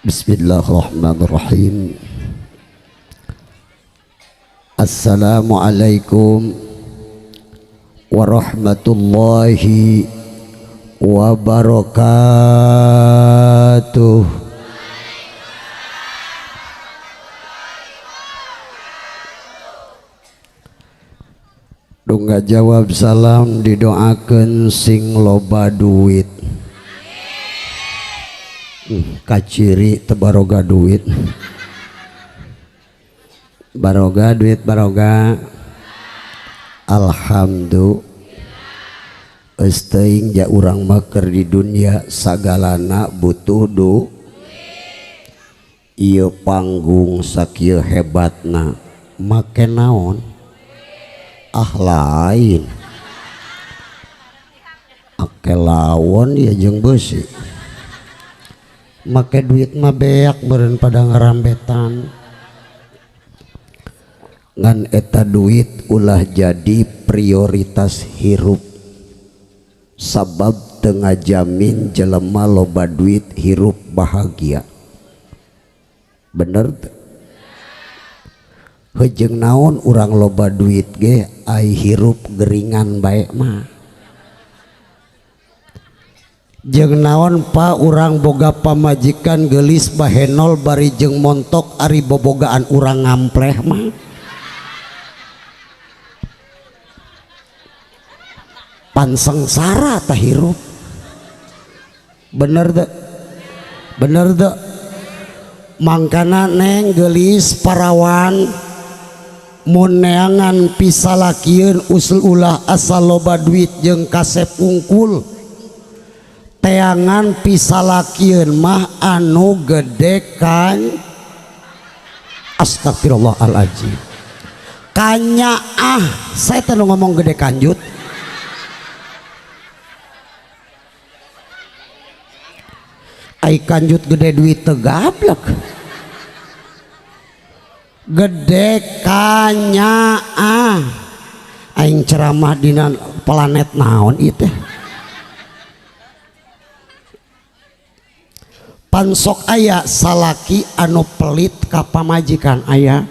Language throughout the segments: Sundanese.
Bismillahirrahmanirrahim. Assalamualaikum warahmatullahi wabarakatuh. Dungga jawab salam didoakeun sing loba duit. Kaciri teu baroga duit. Baroga duit baroga. Alhamdulillah. Eus teuing ja urang mah keur di dunia sagalana butuh du. Ieu panggung sakieu hebatna make naon? Ah lain. Ake lawon ya jeung beusi. Make duit mah beak meureun pada ngarambetan. Ngan eta duit ulah jadi prioritas hirup. Sabab teu ngajamin jelema loba duit hirup bahagia. Bener teu? Heujeung naon urang loba duit ge ai hirup geringan bae mah. Jeung naon pa urang boga pamajikan geulis bahenol bari jeung montok ari bobogaan urang ngampleh mah. Pan sengsara tah hirup. Bener teu? Bener teu? Mangkana neng geulis parawan mun neangan pisalakieun usul ulah asal loba duit jeung kasep ungkul. Teangan pisalakieun mah anu gede kan. Astagfirullahaladzim. Kanyaah, saya teh nu ngomong gede kanjut. Ai kanjut gede duit teu gablek. Gede kanyaah. Aing ceramah dina planet naon ieu teh. Pansok aya salaki anu pelit ka pamajikan aya.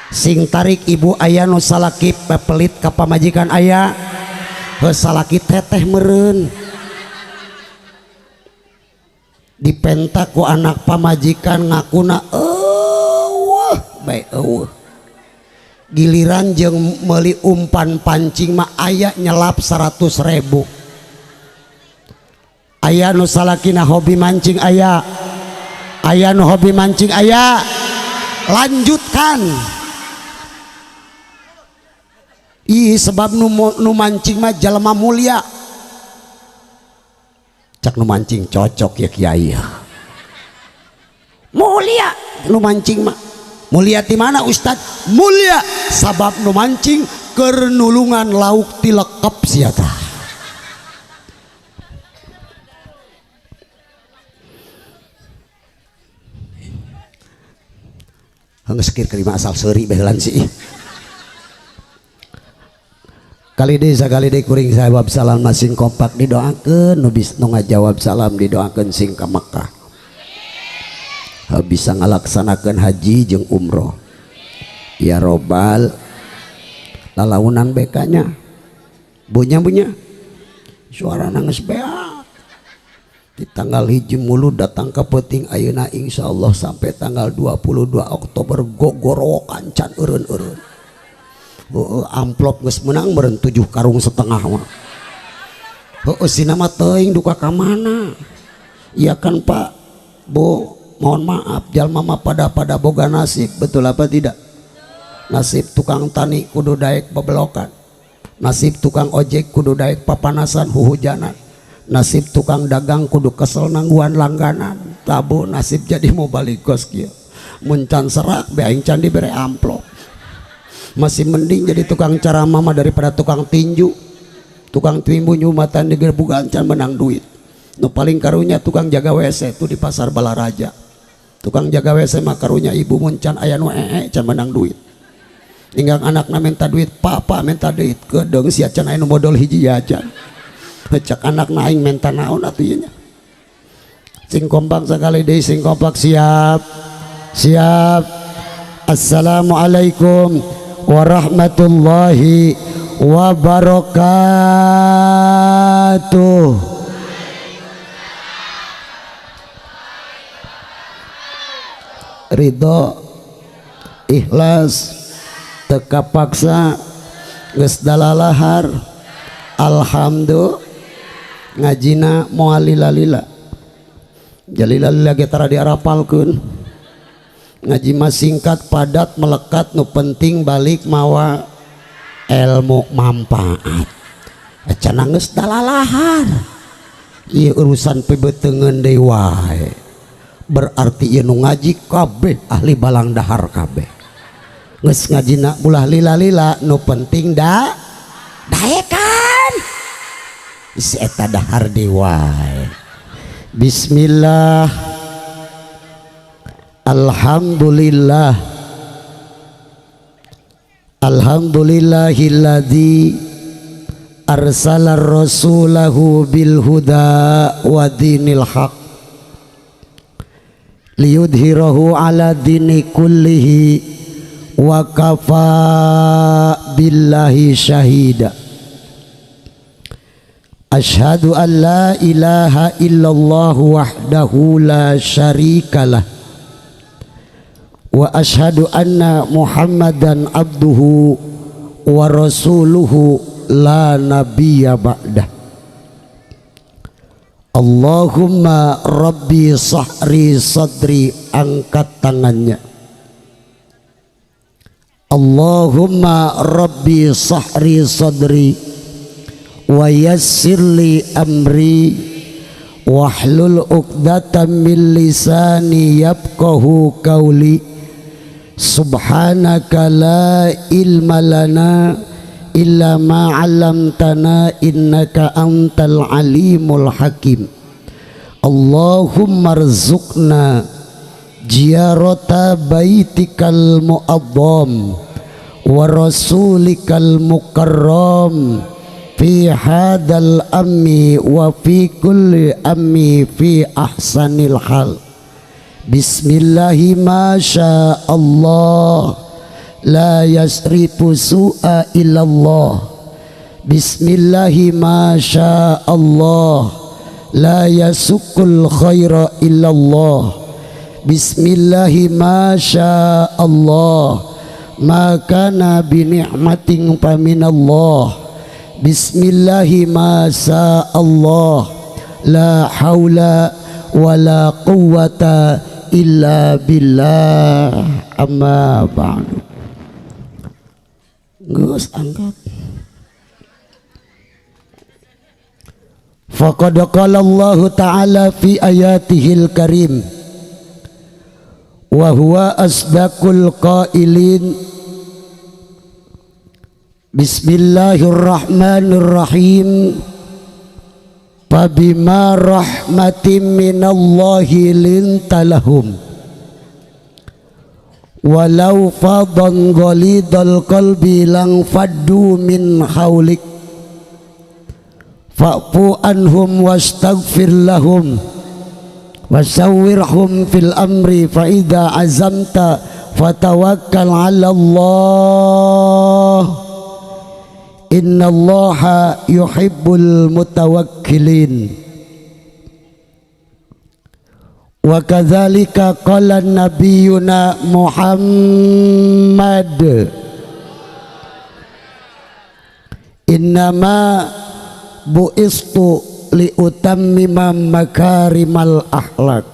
Sing tarik ibu aya nu salaki pelit ka pamajikan aya. Heuh salaki teteh meureun. Dipenta ku anak pamajikan ngakuna eueuh bae eueuh. Giliran jeung meuli umpan pancing mah aya nyelap 100.000. Aya nu salakina hobi mancing aya. Aya nu hobi mancing aya. Lanjutkan. Ih sebab nu mancing mah jelema mulia. Cak nu mancing cocok ya kiai. Mulia nu mancing mah. Mulia di mana Ustad? Mulia sabab nu mancing keur nulungan lauk ti lekep sia tah. Geus keur kelima asal seuri bahelan sih. Kali deui sakali deui kuring jawab salam masing kompak didoakeun nu bisa nu ngajawab salam didoakeun sing ka Mekah. Bisa ngalaksanakeun haji jeung umroh. Ya robbal lalaunan bekanya. Bunya-bunya suara nangis beak. Di tanggal 1 mulu datang ke peuting ayeuna insyaallah sampai tanggal 22 Oktober gogorowokan can eureun-eureun. Heueuh amplop geus meunang meureun 7 karung setengah mah. Heueuh sina mah teuing duka ka mana. Iya kan Pak, Bu, mohon maaf jalma mah pada boga nasib, betul apa tidak? Nasib tukang tani kudu daek bebelokan. Nasib tukang ojek kudu daek papanasan huhujanan. Nasib tukang dagang kudu kesel nangguan langganan. Tabu nasib jadi mau balik kos kieu. Mun can serak be aing can dibere amplop. Masih mending jadi tukang ceramah mah daripada tukang tinju. Tukang tinju nyumatan digerbugan can menang duit. Nu paling karunya tukang jaga WC itu di pasar Balaraja. Tukang jaga WC mah karunya ibu mun can aya nu ee can menang duit. Tinggal anakna minta duit, papa minta duit, kedeung sia can aya nu modal hiji ya can. Cek anak aing minta naon atuh ieu nya. Sing kompak sekali deui, sing kompak. Siap, siap. Assalamualaikum warahmatullahi wabarakatuh. Ridho, ikhlas, teka paksa, geus dalalahar. Alhamdulillah ngajina moal lila-lila, jalila-lila ge tara diarapalkeun. Ngaji mah singkat, padat, melekat, nu penting balik mawa ilmu manfaat. Cenah geus dalalahar, ieu urusan pibeuteungeun deui wae. Berarti ieu nu ngaji kabeh ahli balang dahar kabeh. Geus ngajina ulah lila-lila, nu penting da daekan. Si eta dahar deui wae. Bismillah. Alhamdulillah. Alhamdulillahilladzi arsala rasulahu bil huda wa dinil haq liyudhirahu ala dini kullihi wa kafa billahi syahida. Asyhadu an la ilaha illallah wahdahu la syarikalah wa asyhadu anna Muhammadan abduhu wa rasuluhu la nabiyya ba'dah. Allahumma rabbi sahri sadri. Angkat tangannya. Allahumma rabbi sahri sadri wa yassirli amri wahlul uqdatam min lisani yafqahu qawli. Subhanaka la ilma lana illa ma 'allamtana innaka antal alimul hakim. Allahumma rzuqna ziyarata baitikal mu'azzam wa rasulikal mukarram fi hadal ammi wa fi kulli ammi fi ahsanil hal. Bismillahi ma sya Allah la yasrifu su'a illallah. Bismillahi ma sya Allah la yasukul khaira illallah. Bismillahi ma sya Allah ma kana bi ni'matin faminallah. Bismillahi ma sya Allah la haula wala quwwata illa billah. Amma ba'du. Geus angkat. Faqad qala Allah ta'ala fi ayatihil karim wa huwa asdaqul qailin. Bismillahirrahmanirrahim. Fabima rahmatin minallahi linta lahum walau fadan ghalidal qalbi lang faddu min haulik fa'fu anhum wastaghfir lahum wasawwirhum fil amri fa idza azamta fatawakkal 'ala Allah innallaha yuhibbul mutawakkilin. Wa kadzalika qala nabiyuna Muhammad innama bu'istu liutammima makarimal akhlak.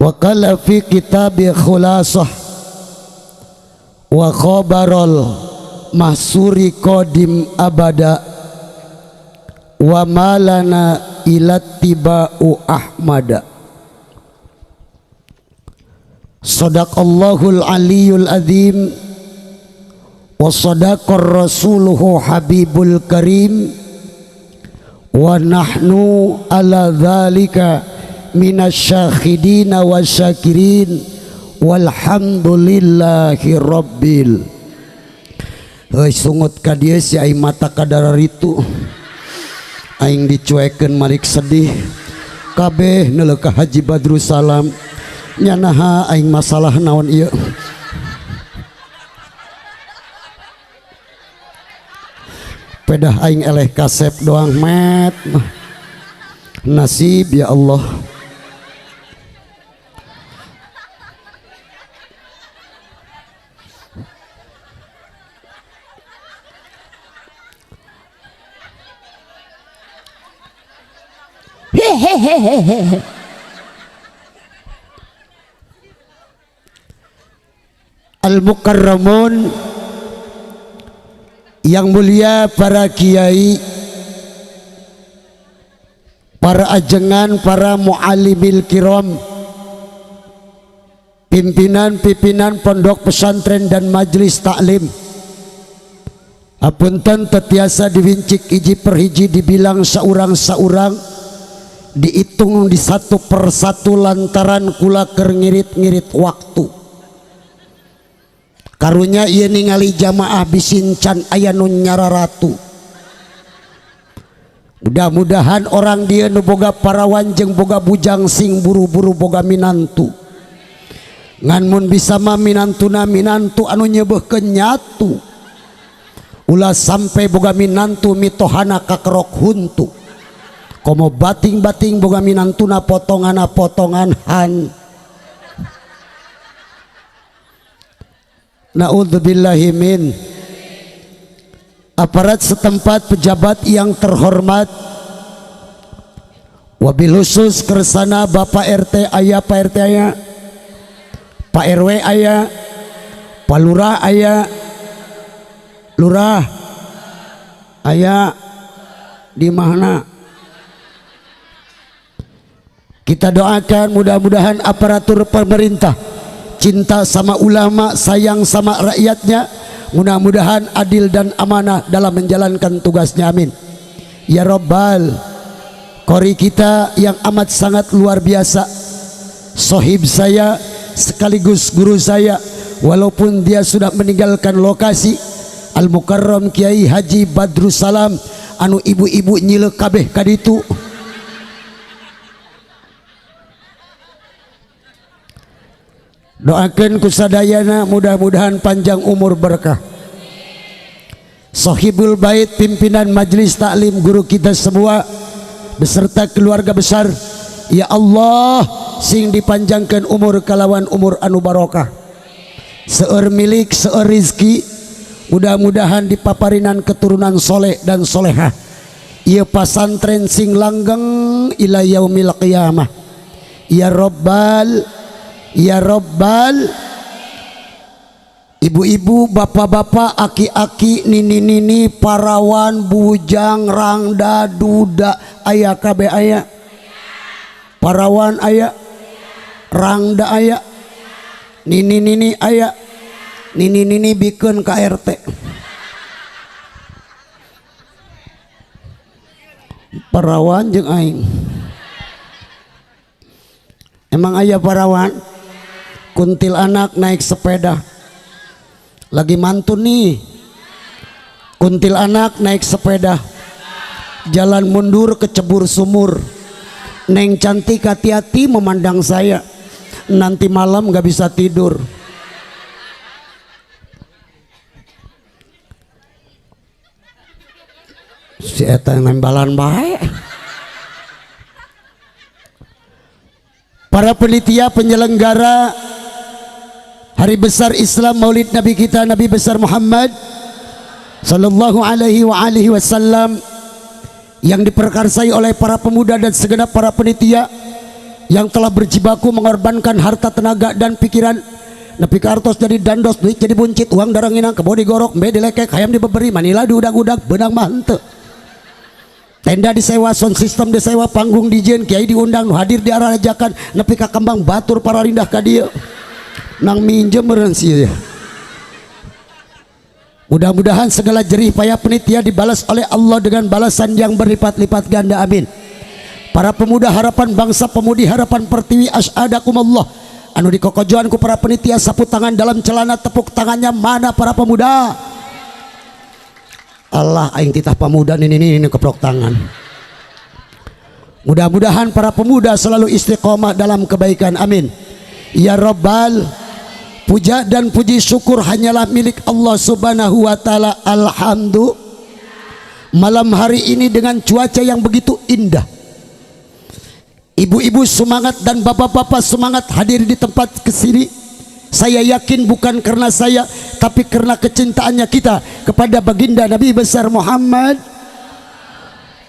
Wa qala fi kitabi khulasah wa khabarul mahsuri qadim abada wa malana ilattiba'u ahmada. Sadaqallahul aliyul azim wa sadaqar rasuluhu habibul karim wa nahnu ala dzalika minasyahidina wasyakirin walhamdulillahi rabbil. Heuy sungut ka dieu si ai mata kadararitu. Aing dicuekeun malik sedih. Kabeh neuleuh ka Haji Badrussalam. Nya naha aing masalah naon ieu. Pedah aing eleh kasep doang met. Nasib ya Allah. Hehehehe. Al-Mukarramun, yang mulia para kiai, para ajengan, para muallimil kiram, pimpinan-pimpinan pondok pesantren dan majelis taklim. Apunten tetiasa diwincik hiji per hiji, dibilang saurang-saurang, dihitung di satu persatu lantaran kula keur ngirit-ngirit waktu. Karunya ieu ningali jamaah bisincan aya nu nyararatu. Mudah-mudahan orang dia nu boga parawan jeung boga bujang sing buru-buru boga minantu. Ngan mun bisa mah minantuna minantu anu nyebeuhkeun nyatu. Ulah sampai boga minantu mitohana kakerok huntu. Komo bating-bating boga minantuna potongana potongan han. Na'udzubillahi min. Aparat setempat, pejabat yang terhormat, wabil khusus kersana Bapak RT aya, Pak RT aya, Pak RW aya, Pak Lurah aya, Lurah aya di mana? Kita doakan mudah-mudahan aparatur pemerintah cinta sama ulama, sayang sama rakyatnya, mudah-mudahan adil dan amanah dalam menjalankan tugasnya, amin ya robbal. Kori kita yang amat sangat luar biasa, sohib saya sekaligus guru saya, walaupun dia sudah meninggalkan lokasi, Al-Mukarram Kiai Haji Badrussalam, anu ibu-ibu nyile kabeh kaditu. Doakan kusadayana mudah-mudahan panjang umur berkah. Sohibul bait, pimpinan majelis taklim, guru kita semua beserta keluarga besar, ya Allah sing dipanjangkan umur kalawan umur anu barokah, seueur milik, seueur rizki, mudah-mudahan dipaparinan keturunan soleh dan solehah. Ieu pasantren sing langgeng ila yaumil qiyamah ya robbal ya robbal. Ibu-ibu, bapak-bapak, aki-aki, nini-nini, parawan, bujang, rangda, duda, aya kabeh aya. Parawan aya, rangda aya, nini-nini aya, nini-nini bikeun ka RT. Parawan jeung aing. Emang aya parawan? Kuntil anak naik sepeda, lagi mantun nih. Kuntil anak naik sepeda, jalan mundur kecebur sumur. Neng cantik hati-hati memandang saya, nanti malam gak bisa tidur. Si eta nembalan bae. Para penitia penyelenggara Hari Besar Islam Maulid Nabi kita Nabi Besar Muhammad Sallallahu alaihi wa alihi wasallam, yang diperkarsai oleh para pemuda dan segenap para penitia yang telah berjibaku mengorbankan harta, tenaga dan pikiran. Nepi ka artos jadi dandos, duit jadi buncit, uang daranginang, kebo digorok, mbe dilekek, hayam dibeberi, manila diudag-udag, benang mah henteu. Tenda disewa, sound system disewa, panggung dijieun, kiai diundang, nu hadir diararajakan, nepi ka kembang batur para rindah ka dieu. Nang minjem meureun sieun. Mudah-mudahan segala jerih payah penitia dibalas oleh Allah dengan balasan yang berlipat-lipat ganda, amin. Para pemuda harapan bangsa, pemudi harapan pertiwi, asyadakumullah. Anu dikokojoan ku para penitia, sapu tangan dalam celana, tepuk tangannya mana para pemuda? Allah aing titah pemuda ini keprok tangan. Mudah-mudahan para pemuda selalu istiqomah dalam kebaikan. Amin. Ya Rabbal. Puja dan puji syukur hanyalah milik Allah Subhanahu wa taala. Alhamdulillah. Malam hari ini dengan cuaca yang begitu indah, ibu-ibu semangat dan bapak-bapak semangat hadir di tempat kesini. Saya yakin bukan karena saya, tapi karena kecintaannya kita kepada baginda Nabi besar Muhammad.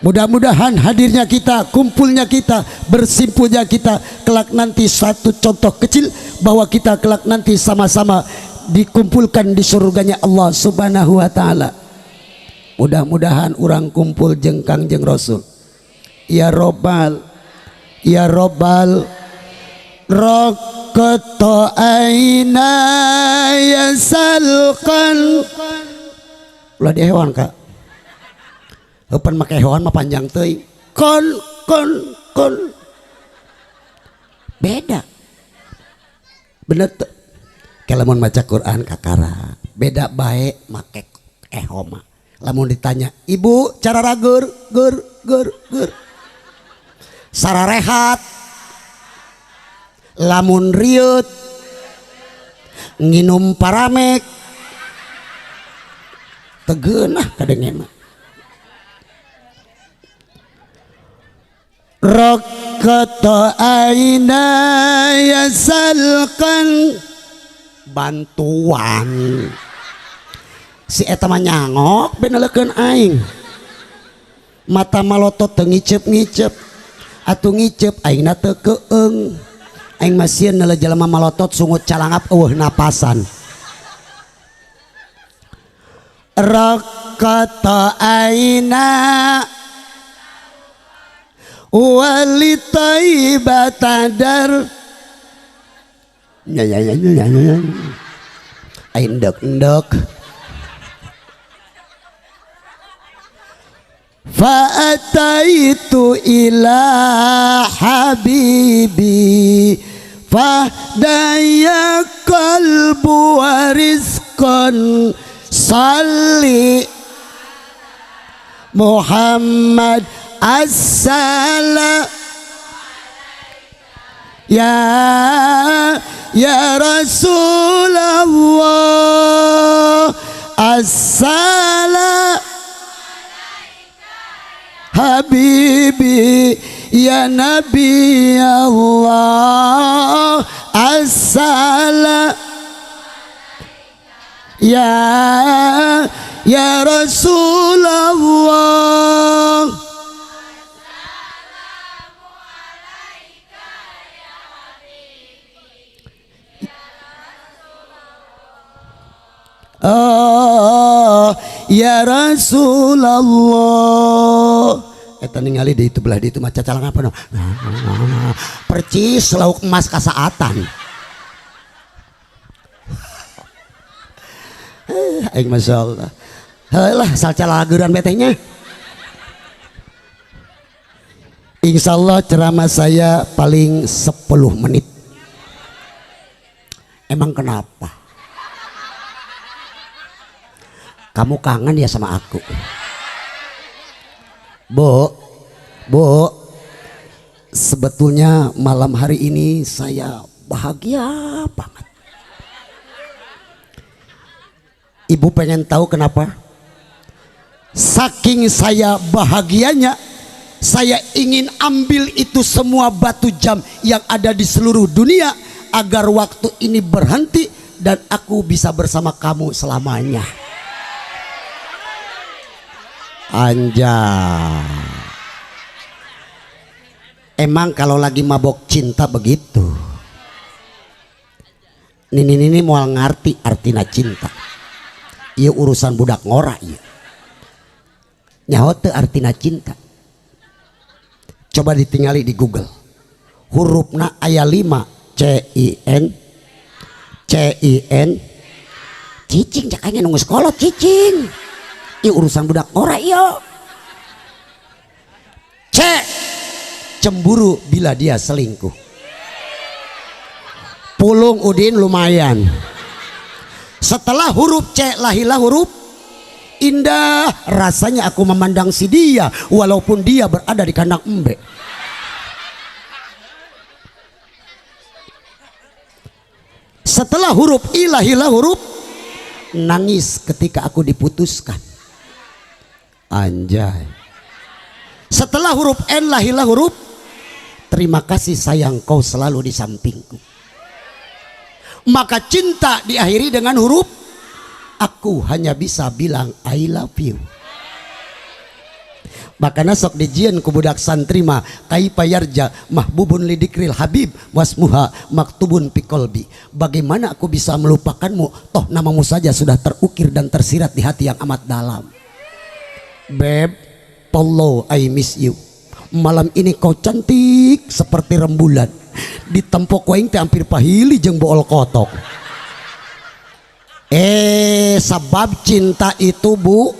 Mudah-mudahan hadirnya kita, kumpulnya kita, bersimpulnya kita kelak nanti satu contoh kecil bahwa kita kelak nanti sama-sama dikumpulkan di surganya Allah Subhanahu wa taala. Mudah-mudahan urang kumpul jeung Kangjeng Rasul. Ya Robbal, ya Robbal. Raqata aina yasalqan. Ulah di hewan kak. Eupan make hewan mah panjang teuing. Kon kon kon. Beda. Bener tuh. Kalau maca Quran kakara, beda bae make eho mah. Lamun ditanya, "Ibu, cara ragur, gur gur gur." Sararehat. Lamun rieut nginum paramek tegeunah kadenge mah. Raqata aina yasalqan, bantuan si eta mah nyangok benelekeun aing, mata malotot teu ngiceup-ngiceup, atuh ngiceup aingna teu keung, aing mah sieun neuleuh jelema malotot sungut calangap eueuh napasan. Raqata aina wali taibatadar ya ya ya ya ya aing endek endek. Fa'ataitu ila habibi fahdaya qalbu warizqan salli Muhammad assalam ya ya Rasulullah assalam habibi ya Nabi Allah assalam ya ya Rasulullah. Oh, ya Rasulullah. Eta ningali di itu belah di itu maca calang apa no? Percis lauk emas kasaatan. Aing masyaallah. Heulah salcalaguran betehnya. Insyaallah ceramah saya paling 10 menit. Emang kenapa? Kamu kangen ya sama aku? Bu, Bu, sebetulnya malam hari ini saya bahagia banget. Ibu pengen tahu kenapa? Saking saya bahagianya, saya ingin ambil itu semua batu jam yang ada di seluruh dunia agar waktu ini berhenti dan aku bisa bersama kamu selamanya. Anjay. Emang kalau lagi mabok cinta begitu. Nini-nini moal ngarti artina cinta. Ieu urusan budak ngora ieu. Nyaho teu artina cinta. Coba ditingali di Google. Hurufna aya 5, C I N C I N. Cicing cak aing nunggu sekolah cicing. Ieu urusan budak ngora ieu. C, cemburu bila dia selingkuh. Pulung Udin lumayan. Setelah huruf C lahirlah huruf indah. Rasanya aku memandang si dia walaupun dia berada di kandang embe. Setelah huruf I lahirlah huruf nangis ketika aku diputuskan. Anjay. Setelah huruf N lahirlah huruf terima kasih sayang kau selalu di sampingku. Maka cinta diakhiri dengan huruf aku hanya bisa bilang I love you. Makanya sok dijieun ku budak santri mah kaifa yarja mahbubun lidikril habib wasmuha maktubun fi qalbi. Bagaimana aku bisa melupakanmu, toh namamu saja sudah terukir dan tersirat di hati yang amat dalam. Beb, follow I miss you. Malam ini kau cantik seperti rembulan. Ditempok aing teh hampir pahili jeung bool kotok. Sebab cinta itu bu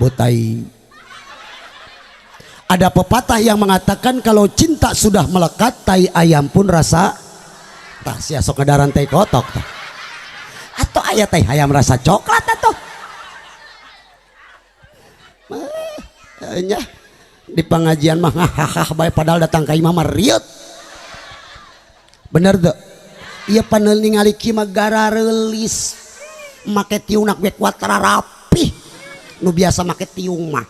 butai. Ada pepatah yang mengatakan kalau cinta sudah melekat, tai ayam pun rasa tah sia sok ngadaran tai kotok tah. Atau aya tai ayam rasa coklat atau nya di pengajian mah hahaha bae padahal datang ka imah mah rieut. Bener teu? Ieu panel ningali kieu mah garareulis. Make tiungna ge kuat rapih. Nu biasa make tiung mah.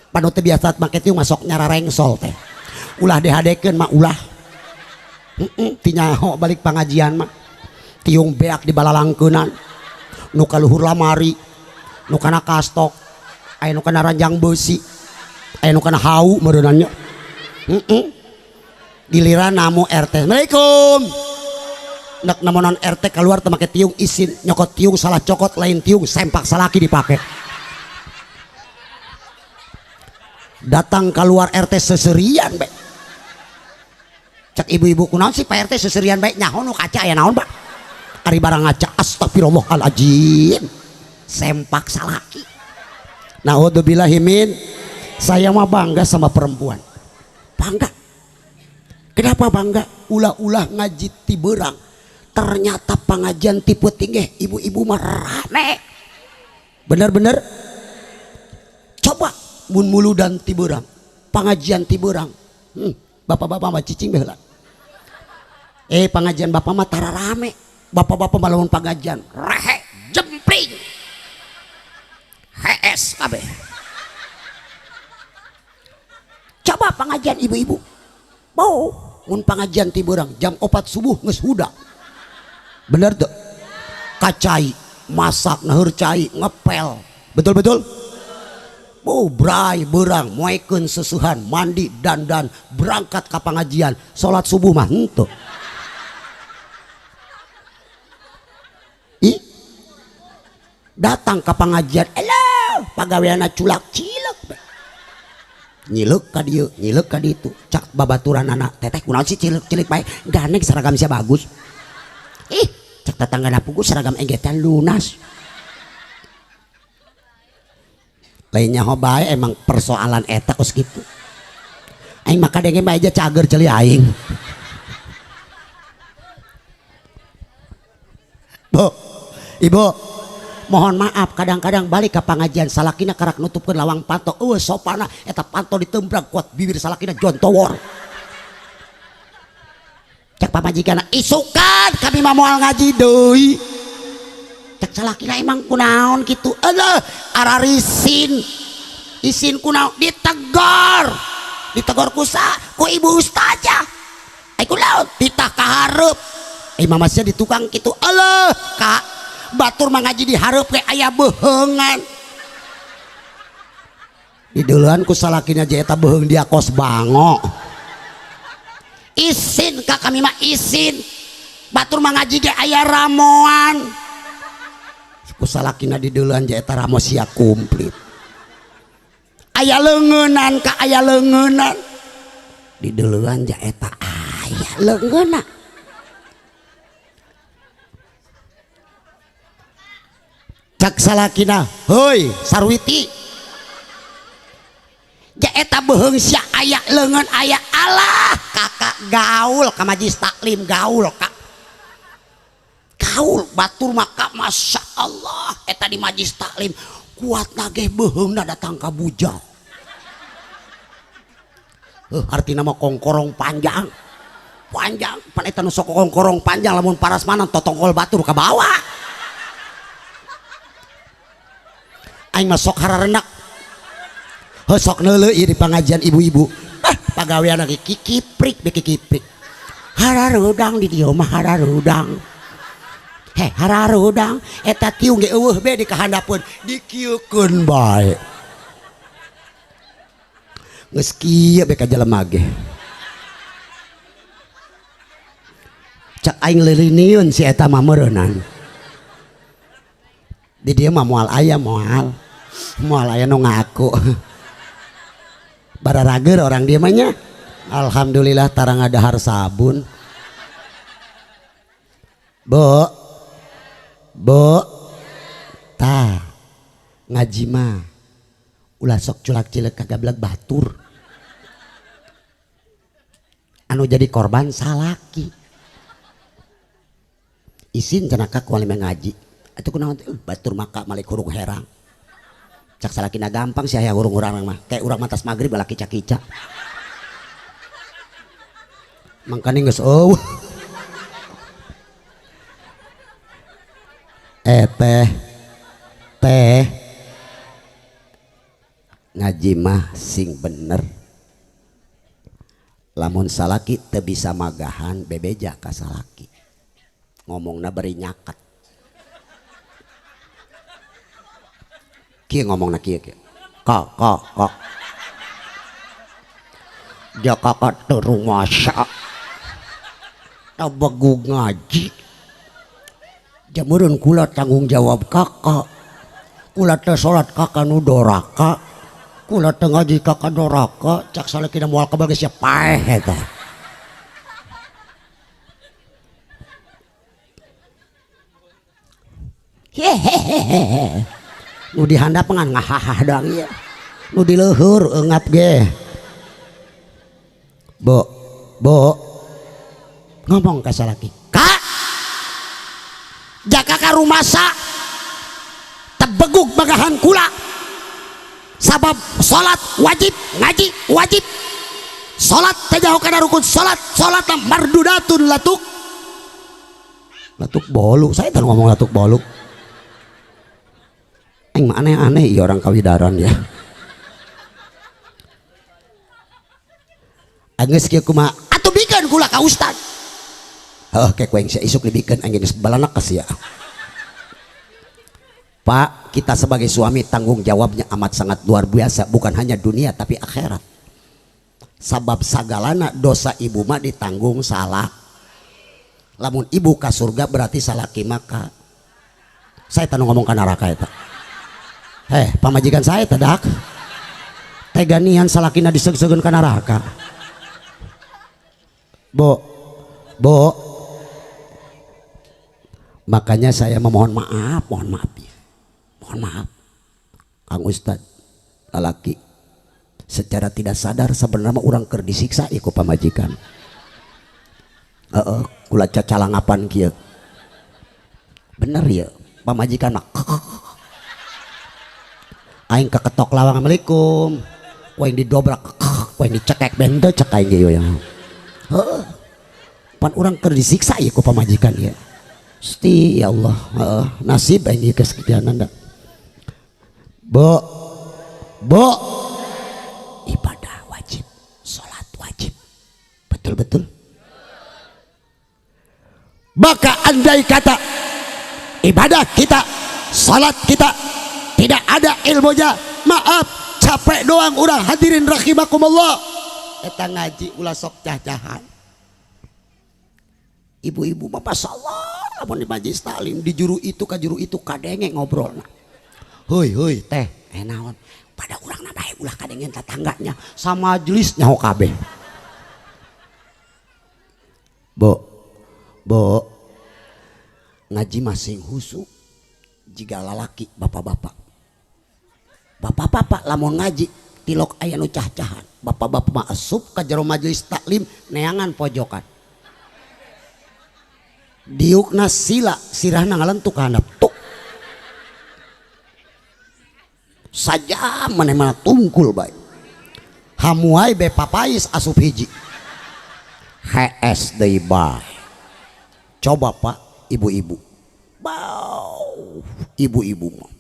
Panu teu biasa make tiung masuk nyara rengsol teh. Ulah dihadekeun mah ulah. Tinyaho balik pengajian mah. Tiung beak di balalangkeunan. Nu kaluhur lamari, nu kana kastok, aya nu kana ranjang beusi, aya nu kana hau meureunna nya. Giliran namu RT. Assalamualaikum. Nek namonan RT keluar teu make tiung isin, nyokot tiung salah cokot lain tiung sempak salaki dipake. Datang keluar RT seserian bae. Cek ibu-ibu kunaon sih Pak RT seserian bae, nyaho nu kaca aya naon Pak? Ari barang ngaca astagfirullahaladzim. Sempak salaki. Naudzubillahimin. Saya mah bangga sama perempuan. Bangga. Kenapa bangga? Ulah-ulah ngaji ti beurang. Ternyata pengajian tipe tinggi ibu-ibu mah rame. Bener-bener. Coba mun muludan ti beurang, pengajian ti beurang. Bapak-bapak mah cicing baheula. Pengajian bapak mah tara rame. Bapak-bapak mah lamun pengajian rehe jempling. HS kabeh. Coba pengajian ibu-ibu. Bau mun pengajian ti beurang jam 4 subuh geus huda. Bener tuh? Kacai, masak, naheur cai, ngepel. Betul-betul? Oh, brai berang, moekeun sesuhan, mandi, dandan, berangkat ke pengajian, sholat subuh mah henteu. Ih, datang ke pengajian, elah, pagaweanna culak cilek. Nyilek ka dieu, nyilek ka ditu. Cak babaturanana, teteh kunaon sih cilek-cilik bae, gandeng seragam sia bagus. Ih, cak tetanggana pugu seragam enggetan lunas. Lainnya bae emang persoalan eta kos gitu. Aing maka denge bae aja cager ceuli aing. Bu, ibu, mohon maaf kadang-kadang balik ke pengajian salakina karak nutupkeun lawang panto. Eueuh sopana eta panto ditembrak kuat bibir salakina jontowor. Cek pamajikanna isukan kami mah moal ngaji deui. Cek salakina emang kunaon kitu? Alah, ararisin. Isin kunaon ditegor. Ditegor ku sa? Ku ibu ustazah. Ai kunaon? Titah ka hareup. Mama sia di tukang kitu. Alah, Kak, batur mah ngaji di hareup ge aya beheungan. Dideuleun ku salakina je eta beuheung dia kos bango. Isin ka kami mah isin. Batur mah ngaji ge aya ramoan. Ku salakina dideuleun je eta ramo sia komplit. Aya leungeunan ka aya leungeunan. Dideuleun je eta aya leungeunna. Cak salakina, heuy sarwiti. Ja eta beuheung sia aya leungeun aya alah kakak gaul ka majlis taklim gaul kak. Gaul batur maka masya Allah eta di majlis taklim kuat nageh beuheungna datang ka bujang. Artina mah kongkorong panjang. Panjang pan eta nu sok kongkorong panjang lamun parasmanan totongkol batur ka bawah. Aing mah sok hararenak. Heuh sok neuleuh ieu di pangajian ibu-ibu. Ah, pagawean lagi kikiprik be kikiprik. Hararudang di dieu mah hararudang. Heh hararudang eta tiung ge eueuh be di kahandapeun dikieukeun bae. Geus kieu be ka jelema ge. Cak aing leuliniun si eta mah meureunan. Di dieu mah moal aya moal. Moal aya nu ngaku. Bararager orang dieu mah nya. Alhamdulillah tarang ngadahar sabun. Bu. Bu. Tah. Ngaji mah ulah sok culak cilek kagableg batur. Anu jadi korban salaki. Isin cenah ka kuali ngaji. Atuh kunaon teh batur maka malik hurung herang. Cak salakina gampang sih aya hurung-hurang mah. Kayak urang mantas magrib balaki kica-kica. Mangkane geus eueuh. Teh teh ngaji mah sing bener. Lamun salaki teu bisa magahan bebeja ka salaki. Ngomongna bari nyaket. Kieu ngomongna kieu kieu. Ka ka ka. Dia kakak teu rumasa. Tabegug ngaji. Jameureun kula tanggung jawab kakak. Kula teu salat kakak nu doraka. Kula teu ngaji kakak doraka. Cak salakina moal kabal geus paeh eta. Hehehehe. Nu dihandap ngan ngahahah doang ieu. Nu di leuhur eungap ge. Bo, bo. Ngomong ka salaki. Kak. Jaka ka rumasa tebegug magahan kula. Sabab salat wajib, ngaji wajib. Salat teh jauh kana rukun salat, salat mardudatun latuk. Latuk bolu, saya teh ngomong latuk bolu. Aing mah aneh-aneh ieu orang kawidaran ya. Geus kieu kumaha? Atuh bikeun kula ka ustad. Heuh ke ku aing sia isuk dibikeun aing geus balanak ka sia. Pak, kita sebagai suami tanggung jawabnya amat sangat luar biasa, bukan hanya dunia tapi akhirat. Sabab sagalana dosa ibu mah ditanggung salah. Lamun ibu ka surga berarti salaki maka. Saya tanu ngomong ka neraka eta. Pamajikan saya tedak. Teganian salakina diseg-segeun ka neraka. Bo, bo. Makanya saya memohon maaf, mohon maaf ya. Mohon maaf. Kang Ustad, lalaki secara tidak sadar sebenarnya urang keur disiksa ieu ku pamajikan. Heeh, kula cacalangapan kieu. Bener ya, pamajikan mah aing keketok lawang assalamualaikum, ku aing didobrak, ku aing dicekek bente cek aing ge yang. Heeh. Pan urang keur disiksa ieu ku pamajikan ieu. Gusti ya Allah, heeh, nasib aing ieu kesekianan da. Bo, bo, ibadah wajib, salat wajib. Betul-betul. Maka andai kata ibadah kita, salat kita tidak ada ilmunya, maaf, capek doang urang hadirin rahimakumullah. Eta ngaji ulah sok cah-cahan. Ibu-ibu mah masyaallah lamun di majelis taklim di juru itu ka juru itu kadenge ngobrolna. Heuy heuy teh, naon? Pada urang na bae ulah kadengen tetangganya sama majelis nyaho kabeh. Bo, bo, ngaji masing husu jika lalaki bapak-bapak. Bapak-bapak lamun ngaji tilok aya nu cah-cahan. Bapak-bapak mah asup ka jero majelis taklim neangan pojokan. Diukna sila sirahna ngalentuk ka handap tuk. Saja maneh-maneh tungkul bae. Hamuai be papais asup hiji. HS deui bae. Coba Pak, ibu-ibu. Bau, ibu-ibu mah.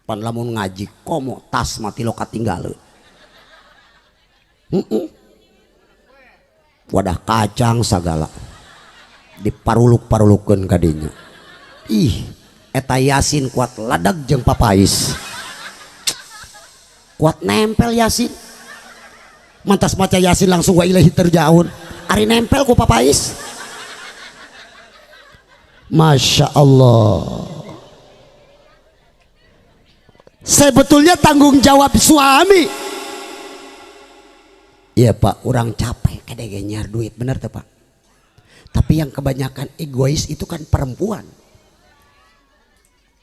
Pan lamun ngaji komo tas mati lo katinggaleun. Wadah kacang sagala diparuluk-parulukeun ka dinya. Ih, eta Yasin kuat ladag jeung papais. Kuat nempel Yasin. Mantas maca Yasin langsung wa ilaihi terjaun. Ari nempel ku papais. Masya Allah. Sebetulnya tanggung jawab suami. Iya Pak, orang capek kadang nyar duit, bener tuh Pak. Tapi yang kebanyakan egois itu kan perempuan.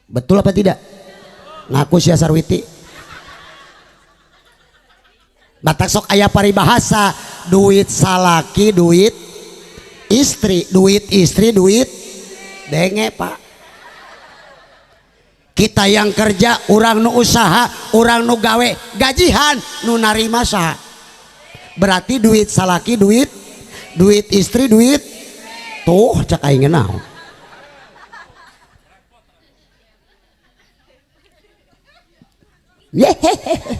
Betul apa tidak? Ngaku sia Sarwiti. Batak sok aya paribahasa, duit salaki, duit istri, duit istri, duit denge Pak. Kita yang kerja, orang nu usaha, orang nu gawe, gajihan, nu narima saha. Berarti duit salaki, duit, duit istri, duit tuh cak aing naon. Yehehe.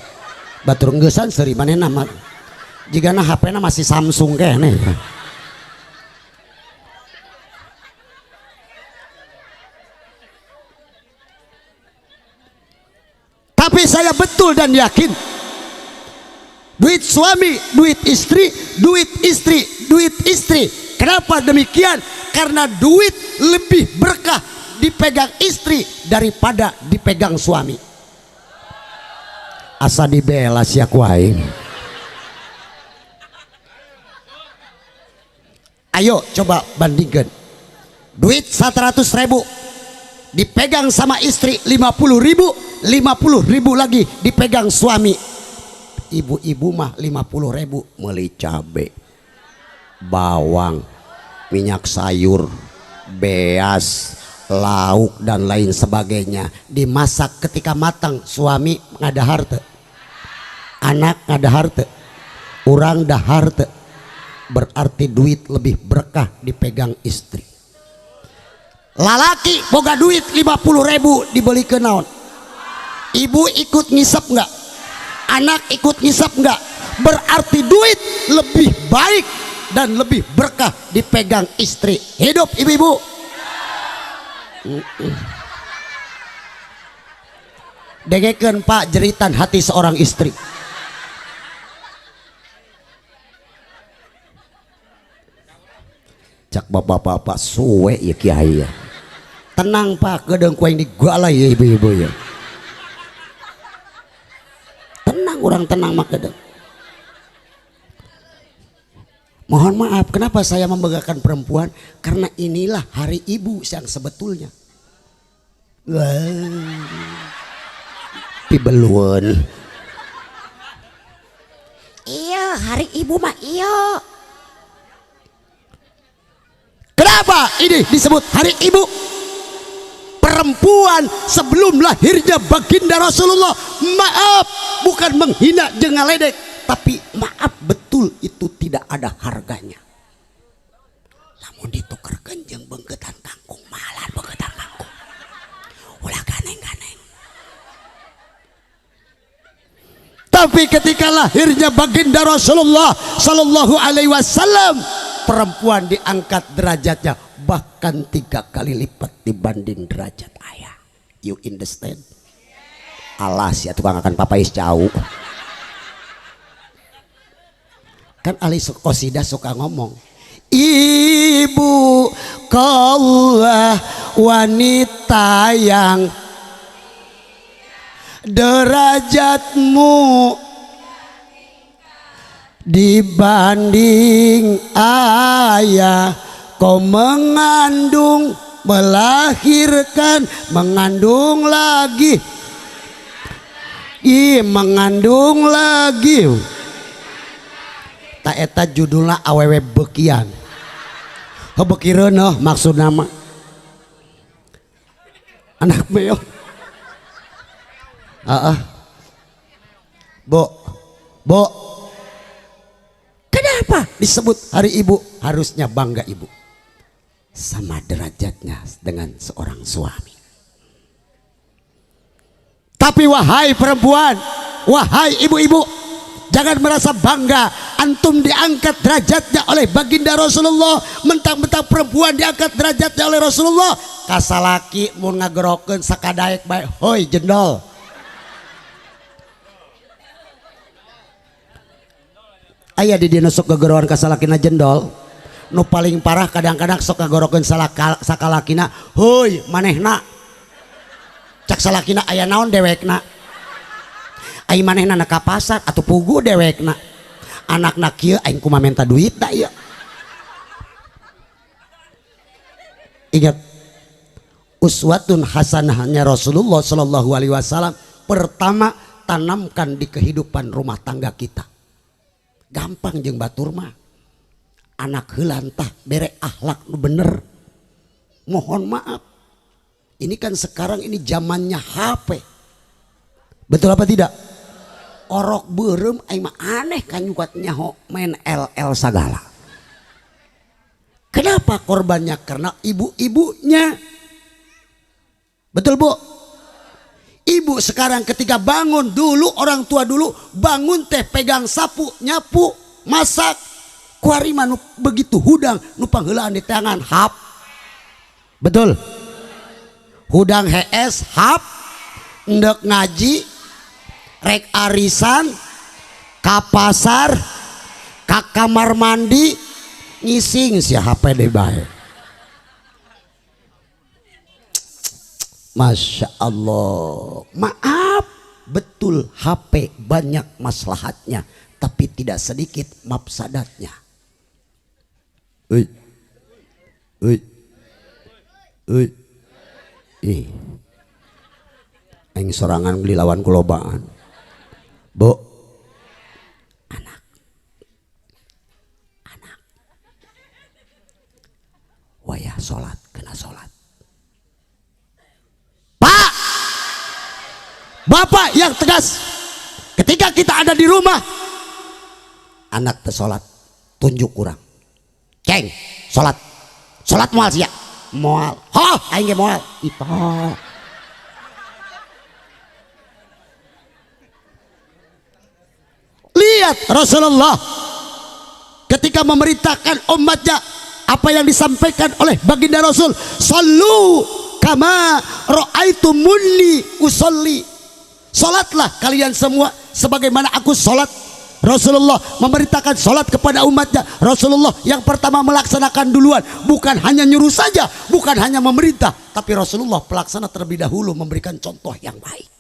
Batur ngeusan seuri manehna mah. Jigana HP-na masih Samsung keneh. Tapi saya betul dan yakin duit suami, duit istri, duit istri, duit istri. Kenapa demikian? Karena duit lebih berkah dipegang istri daripada dipegang suami. Asa dibela sia ku aing. Ayo coba bandingkan. Duit 100.000 dipegang sama istri 50.000, 50.000 lagi dipegang suami. Ibu-ibu mah 50.000 meuli cabe, bawang, minyak sayur, beas, lauk dan lain sebagainya. Dimasak ketika matang suami ngadahar teu, anak ngadahar teu, urang dahar teu. Berarti duit lebih berkah dipegang istri. Lalaki boga duit 50.000 dibeli ke naon? Ibu ikut ngisep nggak? Anak ikut ngisep nggak? Berarti duit lebih baik dan lebih berkah dipegang istri. Hidup ibu-ibu. Dengekeun Pak jeritan hati seorang istri. Cak bapak-bapak suwe ya kiai ya. Tenang Pak, gedeng ku aing digalai ya ibu-ibu ya. Tenang, orang tenang mah gedeng. Mohon maaf, kenapa saya membanggakan perempuan? Karena inilah hari ibu yang sebetulnya. Wah, pibeluan. Iya, hari ibu mah iya. Kenapa ini disebut hari ibu? Perempuan sebelum lahirnya baginda Rasulullah, maaf, bukan menghina jeung ngaledek, tapi maaf betul itu tidak ada harganya. Lamun ditukerkeun jeung beungkeutan kangkung, malah beungkeutan kangkung. Ulah ganeng-ganeng. Tapi ketika lahirnya baginda Rasulullah Sallallahu Alaihi Wasallam, perempuan diangkat derajatnya bahkan 3 kali lipat dibanding derajat ayah. You understand? Alas ya tukang akan papais jauh. Kan ahli qasidah suka ngomong, ibu kaulah wanita yang derajatmu dibanding ayah. Kau mengandung, melahirkan, mengandung lagi, mengandung lagi. Tak eta judulna awewe bekian. Beki reuneuh maksud nama anak meong. Bo, bo. Kenapa disebut hari ibu? Harusnya bangga ibu. Sama derajatnya dengan seorang suami. Tapi wahai perempuan, wahai ibu-ibu, jangan merasa bangga antum diangkat derajatnya oleh baginda Rasulullah. Mentang-mentang perempuan diangkat derajatnya oleh Rasulullah. Kasalaki mun ngagerokeun sakadaek bae, hoi jendol. Aya di dina sok gegeroan kasalakina jendol. Nu paling parah kadang-kadang sok ngagorokeun sakalakina, hoi manehna. Cak salakina aya naon dewekna. Ai manehna na ka pasar atuh pugu dewekna. Anakna kieu aing kumaha menta duit da ieu. Ingat, uswatun hasanahnya Rasulullah Shallallahu Alaihi Wasallam pertama tanamkan di kehidupan rumah tangga kita. Gampang jeung batur mah. Anak heula tah bere akhlak nu bener. Mohon maaf, ini kan sekarang ini zamannya HP. Betul apa tidak? Orok beureum aing mah aneh kanyukat nyaho main LL sagala. Kenapa korbannya? Karena ibu-ibunya. Betul Bu? Ibu sekarang ketika bangun, dulu orang tua dulu bangun teh pegang sapu, nyapu, masak. Kuari mah nu begitu hudang nu pangheulaan di tangan hap. Betul? Hudang HS hap, endek ngaji, rek arisan, ka pasar, ka kamar mandi, ngising si HP deh bae. Masya Allah, maaf, betul HP banyak maslahatnya, tapi tidak sedikit mafsadatnya. Ui, ui, ui, ih, aing sorangan beli lawan kulobaan. Bu, anak, anak, wayah sholat, kena sholat. Pak, bapak yang tegas, ketika kita ada di rumah, anak tersolat, tunjuk kurang, ceng, sholat, sholat moal sia, moal, hoh, aing ge moal, itu. Lihat Rasulullah ketika memerintahkan umatnya, apa yang disampaikan oleh baginda Rasul, sallu kama ra'aitumuni usolli. Salatlah kalian semua sebagaimana aku salat. Rasulullah memerintahkan salat kepada umatnya. Rasulullah yang pertama melaksanakan duluan, bukan hanya nyuruh saja, bukan hanya memerintah, tapi Rasulullah pelaksana terlebih dahulu, memberikan contoh yang baik.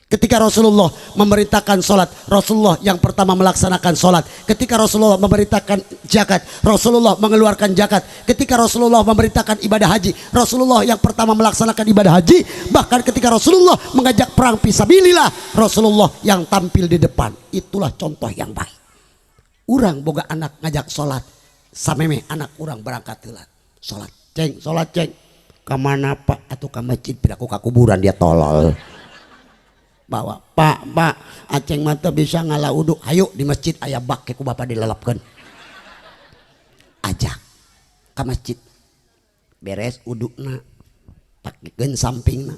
Ketika Rasulullah memerintahkan sholat, Rasulullah yang pertama melaksanakan sholat. Ketika Rasulullah memerintahkan zakat, Rasulullah mengeluarkan zakat. Ketika Rasulullah memerintahkan ibadah haji, Rasulullah yang pertama melaksanakan ibadah haji. Bahkan ketika Rasulullah mengajak perang fisabilillah, Rasulullah yang tampil di depan. Itulah contoh yang baik. Urang boga anak ngajak sholat, sameme anak urang berangkat heula. Sholat ceng, sholat ceng. Kamana pak? Atau ke masjid, piraku ka kuburan dia tolol. Bawa pak, pak, aceng mata bisa ngalah uduk, ayo di masjid aya bak ku bapak dilalapkeun. Ajak ke masjid, beres udukna, pakekeun sampingna,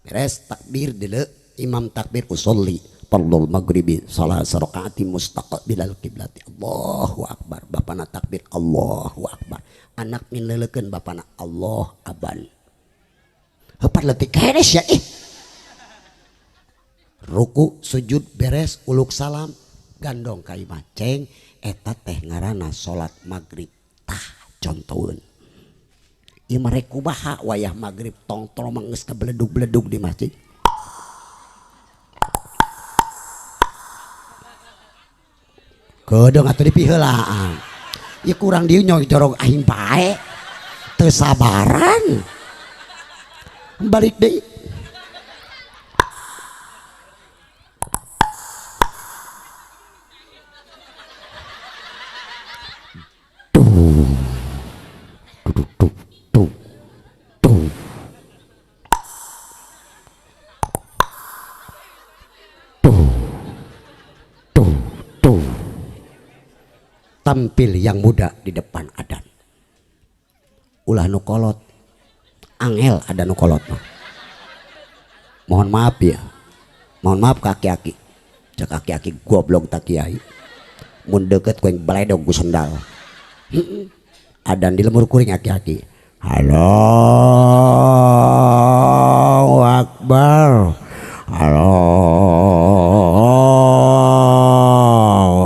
beres takbir deuleu, imam takbir usolli fardul maghribi salat rakaati mustaqbilal qiblati, Allahu akbar, bapana takbir Allahu akbar, anak minleulekeun bapana Allah aban. Heupat leutik keres ya ih. Ruku sujud beres uluk salam gandong ka imah ceng eta teh ngaranna salat magrib. Tah contoheun ieu mah rek kumaha wayah magrib tongtol mah geus kabeledug-beledug di masjid. Kedeung atuh dipiheulaan ieu kurang dieu nyoy jorog aing bae teu sabaran balik deui. Tampil yang muda di depan adan. Ulah nu kolot. Angel ada nu kolot mah. Mohon maaf ya. Mohon maaf kaki-aki. Cek aki-aki goblok tak kiai. Mun deket ku yang baledog ku sendal. Adan di lemur kuring aki-aki. Allahu Akbar. Allahu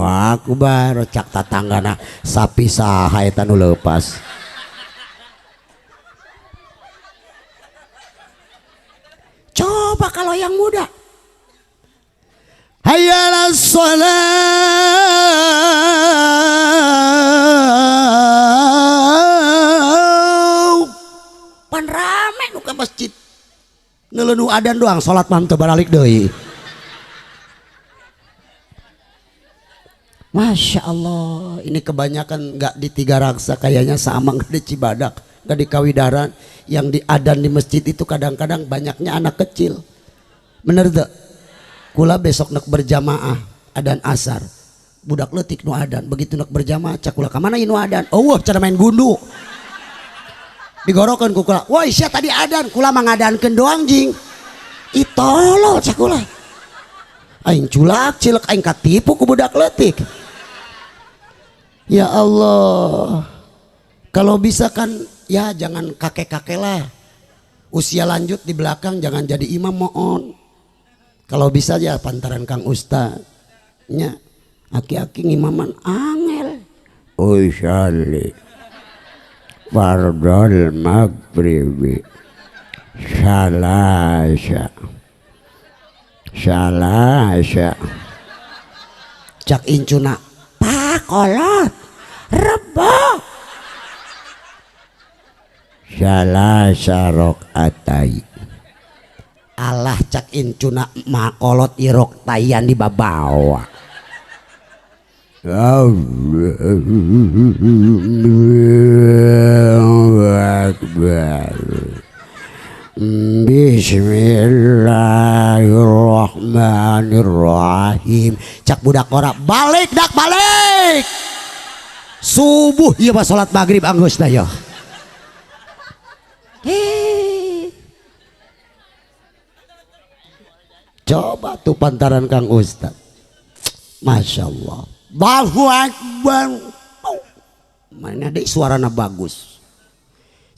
Akbar. Cak tatanggana sapi saha eta nu leupas. Coba kalau yang muda. Hayya 'alas shalah. Pan rame nu ka masjid. Ngelenu adan doang salat mah teu baralik deui. Masya Allah, ini kebanyakan nggak di Tiga Raksa kayaknya, sama nggak di Cibadak, nggak di Kawidaran. Yang di adan di masjid itu kadang-kadang banyaknya anak kecil. Bener tuh? Kula besok nak berjamaah adan asar, budak letik nu adan. Begitu nak berjamaah, cak kula kamana nu adan? Oh, wah, cara main gundu. Digorokan ku kula. Woi, sia tadi adan, kula mangadankeun doang jing. Itolo cak kula. Aing culak cilek aing katipu ku budak letik. Ya Allah, kalau bisa kan ya jangan kakek-kakek lah. Usia lanjut di belakang jangan jadi imam mohon. Kalau bisa ya pantaran Kang Ustaz. Nya aki-aki ngimaman angel. Usyali fardol maghribi salasa salasa. Cak incuna pakolot rebo salasa rokaatai. Allah cak incuna makolot irok tayan di babawa. Allahu Akbar. Bismillahirrahmanirrahim. Cak budak ora balik dak balik. Subuh ieu mah salat maghrib anggeus da ya. Coba tuh pantaran Kang Ustaz. Masya Allah. Allahu Akbar. Mana deh suarana bagus.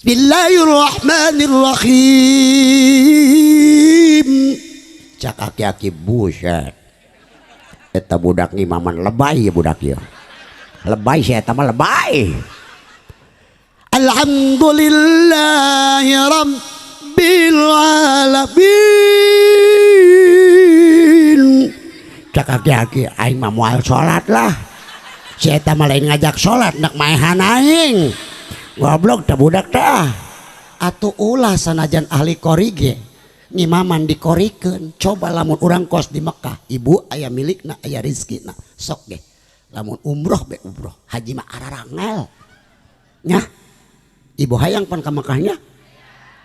Bismillahirrahmanirrahim. Cak aki-aki buset. Eta budak ngimaman lebay ya budak ya. Lebay sih eta mah lebay. Alhamdulillahi rabbil alamin. Cak aki-aki aing mah moal salat lah. Si eta mah lain ngajak salat nak maehan aing. Goblok teh budak teh. Atuh ulah sanajan ahli korige ngimaman dikorikeun. Coba lamun urang kos di Mekah, ibu aya milikna aya rezekina. Sok ge. Lamun umroh be umroh, haji mah ararangel. Nyah. Ibu hayang pan ka Mekahnya?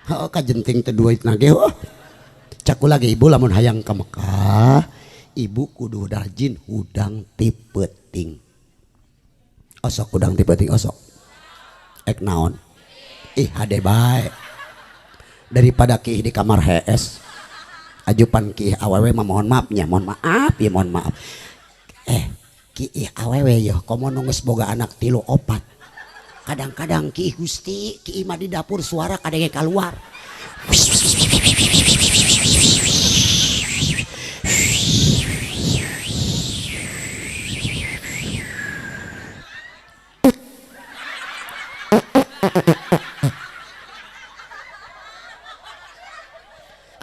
Heeh kajenting teh duitna ge heuh. Cak kula ge ibu lamun hayang ka Mekah, ibu kudu rajin hudang ti peuting. Osok hudang ti peuting osok. Ek naon? Ih hade bae. Daripada kiih di kamar HS. Ajupan kiih awewe mah mohon maafnya, mohon maaf ya mohon maaf. Kiih awewe yo komo nu geus boga anak 3 4. Kadang-kadang kiih Gusti, kiih mah di dapur suara kadenge kaluar.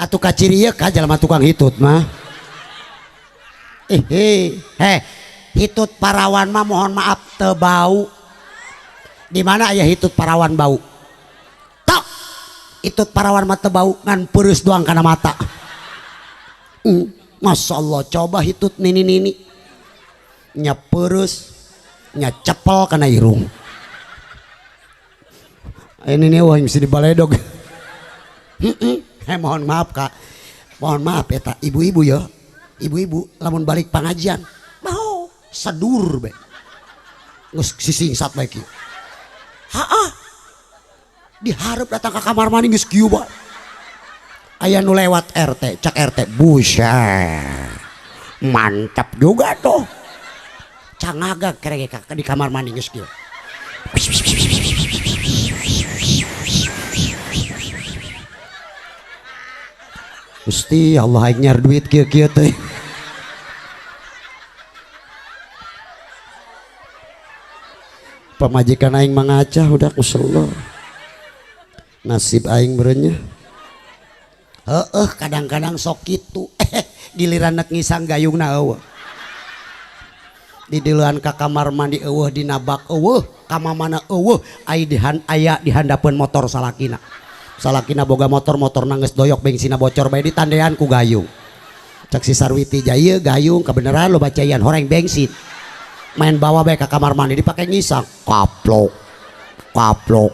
Atuh kaciri ieu ka jalma tukang hitut mah. Hitut parawan mah mohon maaf teu bau. Di mana aya hitut parawan bau? Tok. Hitut parawan mah teu bau ngan peureus doang kana mata. Masya Allah, coba hitut nini-nini. Nya peureus, nya cepel kana irung. Ini nih wah mesti dibaledog. Mohon maaf kak, mohon maaf ya tak ibu-ibu ya, ibu-ibu lamun balik pengajian, mau sedur be. Geus sisingsat bae kieu. Haah. Dihareup datang ka kamar mandi geus kieu bae. Aya nu lewat RT, cak RT, buset. Mantap juga tuh. Cangaga kerege di kamar mandi geus kieu. Gusti Allah aing nyar duit kieu-kieu teh. Pamajikan aing mangacah udah kusello. Nasib aing berenya. Heeh, kadang-kadang sok kitu. Giliran nek ngisang gayungna eueuh. Didiluan ka kamar mandi eueuh, dinabak eueuh, ka mamana eueuh, ai dihan aya dihandapeun motor salakina. Salakina boga motor, motorna geus doyok bengsina bocor bae ditandean ku gayung. Cek si Sarwiti jaya gayung kebenaran lo bacaian horeng bensin. Main bawa bae ka kamar mandi dipake ngisang, kaplok. Kaplok.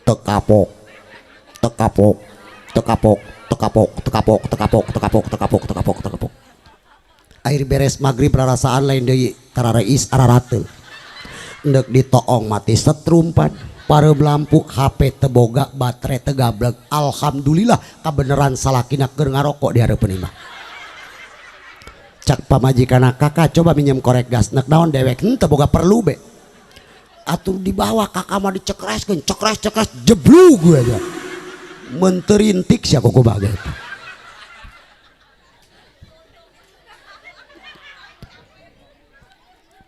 Tekapok. Tekapok. Tekapok, tekapok, tekapok, tekapok, tekapok, tekapok, tekapok, tekapok. Air beres maghrib rarasaan lain deui tarareis ararateul. Endek ditoong mati setrumpan, pareum lampu HP teboga baterai tegablek. Alhamdulillah kabeneran salakina keur ngarokok di hareupeun imah. Cak pamajikanna kakak coba minjem korek gas nek naon dewek henteu boga perlu be. Atur dibawa kakak mah dicekreskeun, cekres-cekres jeblug gue aja. Menterintik sia kuku baget.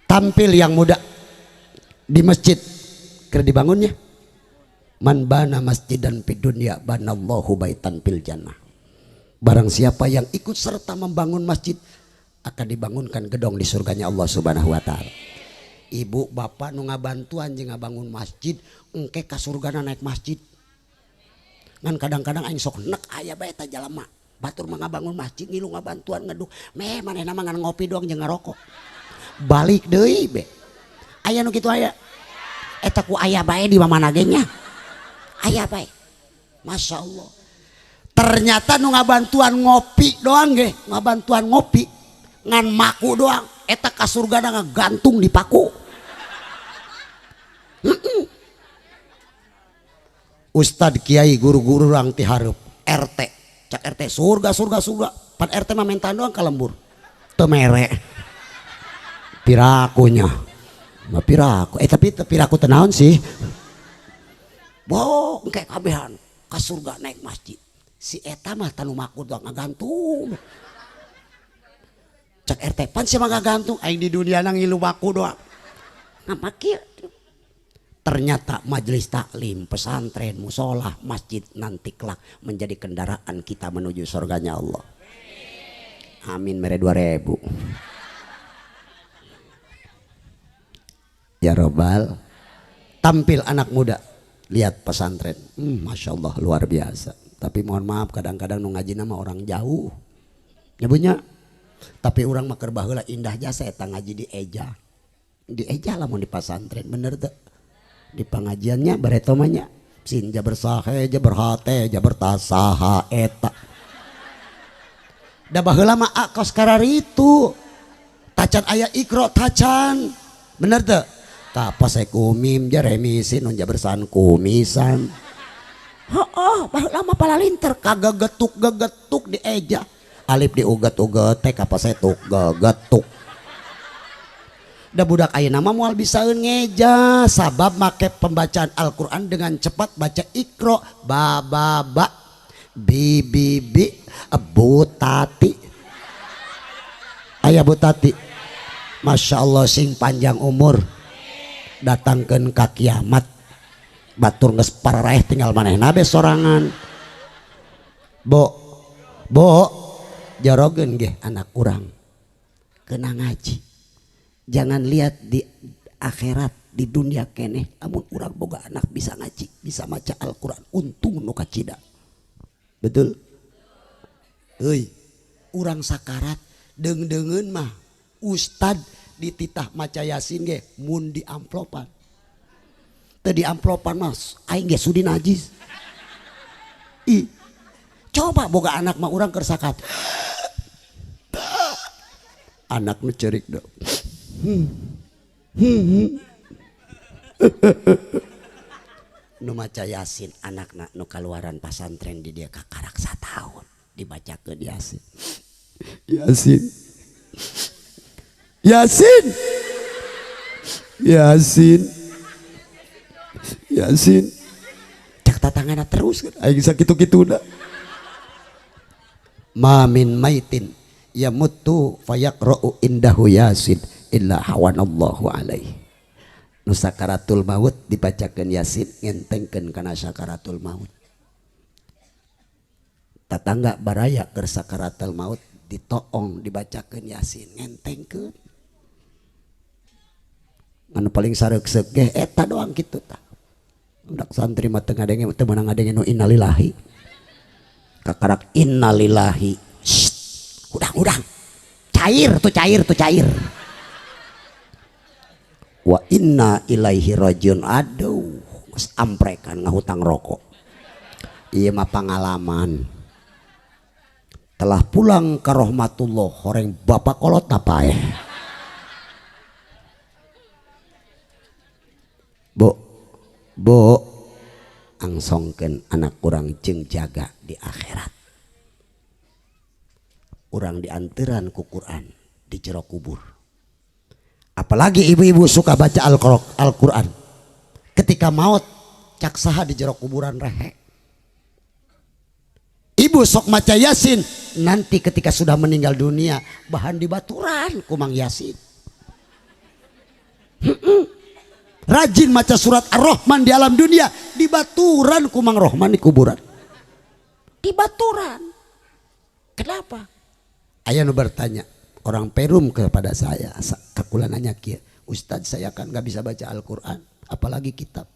Tampil yang muda di masjid keur dibangunnya. Man bana masjidan fid dunya banallahu baitan fil jannah. Barang siapa yang ikut serta membangun masjid akan dibangunkan gedong di surganya Allah Subhanahu wa taala. Ibu bapak nu ngabantuan jeung ngabangun masjid engke ka surgana naik masjid. Ngan kadang-kadang aing sok nek aya bae eta jalma. Batur mah ngabangun masjid ngilu ngabantuan ngeduk. Meh manehna mah ngan ngopi doang jeung ngarokok. Balik deui be. Aya nu kitu aya. Eta ku aya bae di mana ge nya. Aya bae. Masya Allah. Ternyata nu ngabantuan ngopi doang ge, ngabantuan ngopi ngan maku doang eta ka surgana ngagantung di paku. Ustad kiai guru-guru urang ti hareup RT cak RT surga surga surga pan RT mah mentan doang ka lembur teu mere pirakunya mah piraku tapi teu piraku teu naon sih boh engke kabehan ka surga naik masjid si eta mah tanu maku doang ngagantung cak RT pan sia mah ngagantung aing di dunia na ngilu maku doang ngamakir. Ternyata majelis taklim, pesantren, musola, masjid nanti kelak menjadi kendaraan kita menuju surganya Allah. Amin mere 2000. Ya robbal. Tampil anak muda, lihat pesantren. Masya Allah luar biasa. Tapi mohon maaf kadang-kadang nu ngaji nama orang jauh. Nyebunya. Tapi orang mah keur baheula indah jasa eta ngaji di eja. Di eja lah mun di pesantren, bener teu? Di pengajiannya baretomanya sin jaber sahe jaber hate jaber tasaha eta da baheula mah kos kararitu tacan aya ikro tacan bener teu kapase kumim jeremisin nun jaber san kumisan heuh baheula mah palalinter kagegetuk gegetuk di eja alif diuget-uget teh kapase tuk gegetuk. Da budak ayeuna mah moal bisaeun ngeja sabab make pembacaan Al-Qur'an dengan cepat baca Iqra ba ba ba bi bi bi butati aya butati Masya Allah sing panjang umur datangkeun ka kiamat batur geus pararaeh tinggal manehna be sorangan bo bo jorogeun ge anak urang kena ngaji. Jangan lihat di akhirat, di dunia keneh, amun urang boga anak bisa ngaji, bisa maca Al-Quran, untung nu kacida. Betul? Euy, urang sakarat deung-deungeun mah ustad dititah maca Yasin ge mun di amplopan. Teu di amplopan mah aing ge sudi najis. Ih, coba boga anak mah urang keur sakat. Anak nu ceurik dong. Nu maca Yasin anakna nu kaluaran pasantren di dia kakarak sataun dibacakeun Yasin. Yasin. Yasin. Yasin. Yasin. Cak tatangana terus aing sakitu-kituna. Ma min maitin yamutu fayaqra'u indahu Yasin illa hawanallahu alaihi. Nu sakaratul maut dibacakeun Yasin ngentengkeun kana sakaratul maut. Tatangga baraya keur sakaratul maut ditoong dibacakeun Yasin ngentengkeun. Anu paling sareuk-seuk ge eta doang kitu tah. Budak santri mah teu ngadenge teu meunang ngadenge nu innalillahi. Kakarak innalillahi. Shh, udang-udang. Cair tuh cair tuh cair. Wa inna ilaihi rajiun. Aduh, geus amprekan ngahutang rokok. Ieu mah pangalaman. Telah pulang ke rahmatullah horeng bapak kolot tapaeh. Bu, bu, angsongkeun anak urang jeung jaga di akhirat. Urang dianteran ku Quran di jero kubur. Apalagi ibu-ibu suka baca Al-Quran. Ketika maut cak saha di jero kuburan rehe. Ibu sok maca Yasin, nanti ketika sudah meninggal dunia bahan dibaturan kumang Yasin. Rajin maca surat Ar-Rahman di alam dunia, dibaturan kumang Rahman di kuburan. Dibaturan. Kenapa? Aya nu bertanya, orang Perum kepada saya, kakula nanya kieu, Ustadz saya kan gak bisa baca Al-Quran, apalagi kitab.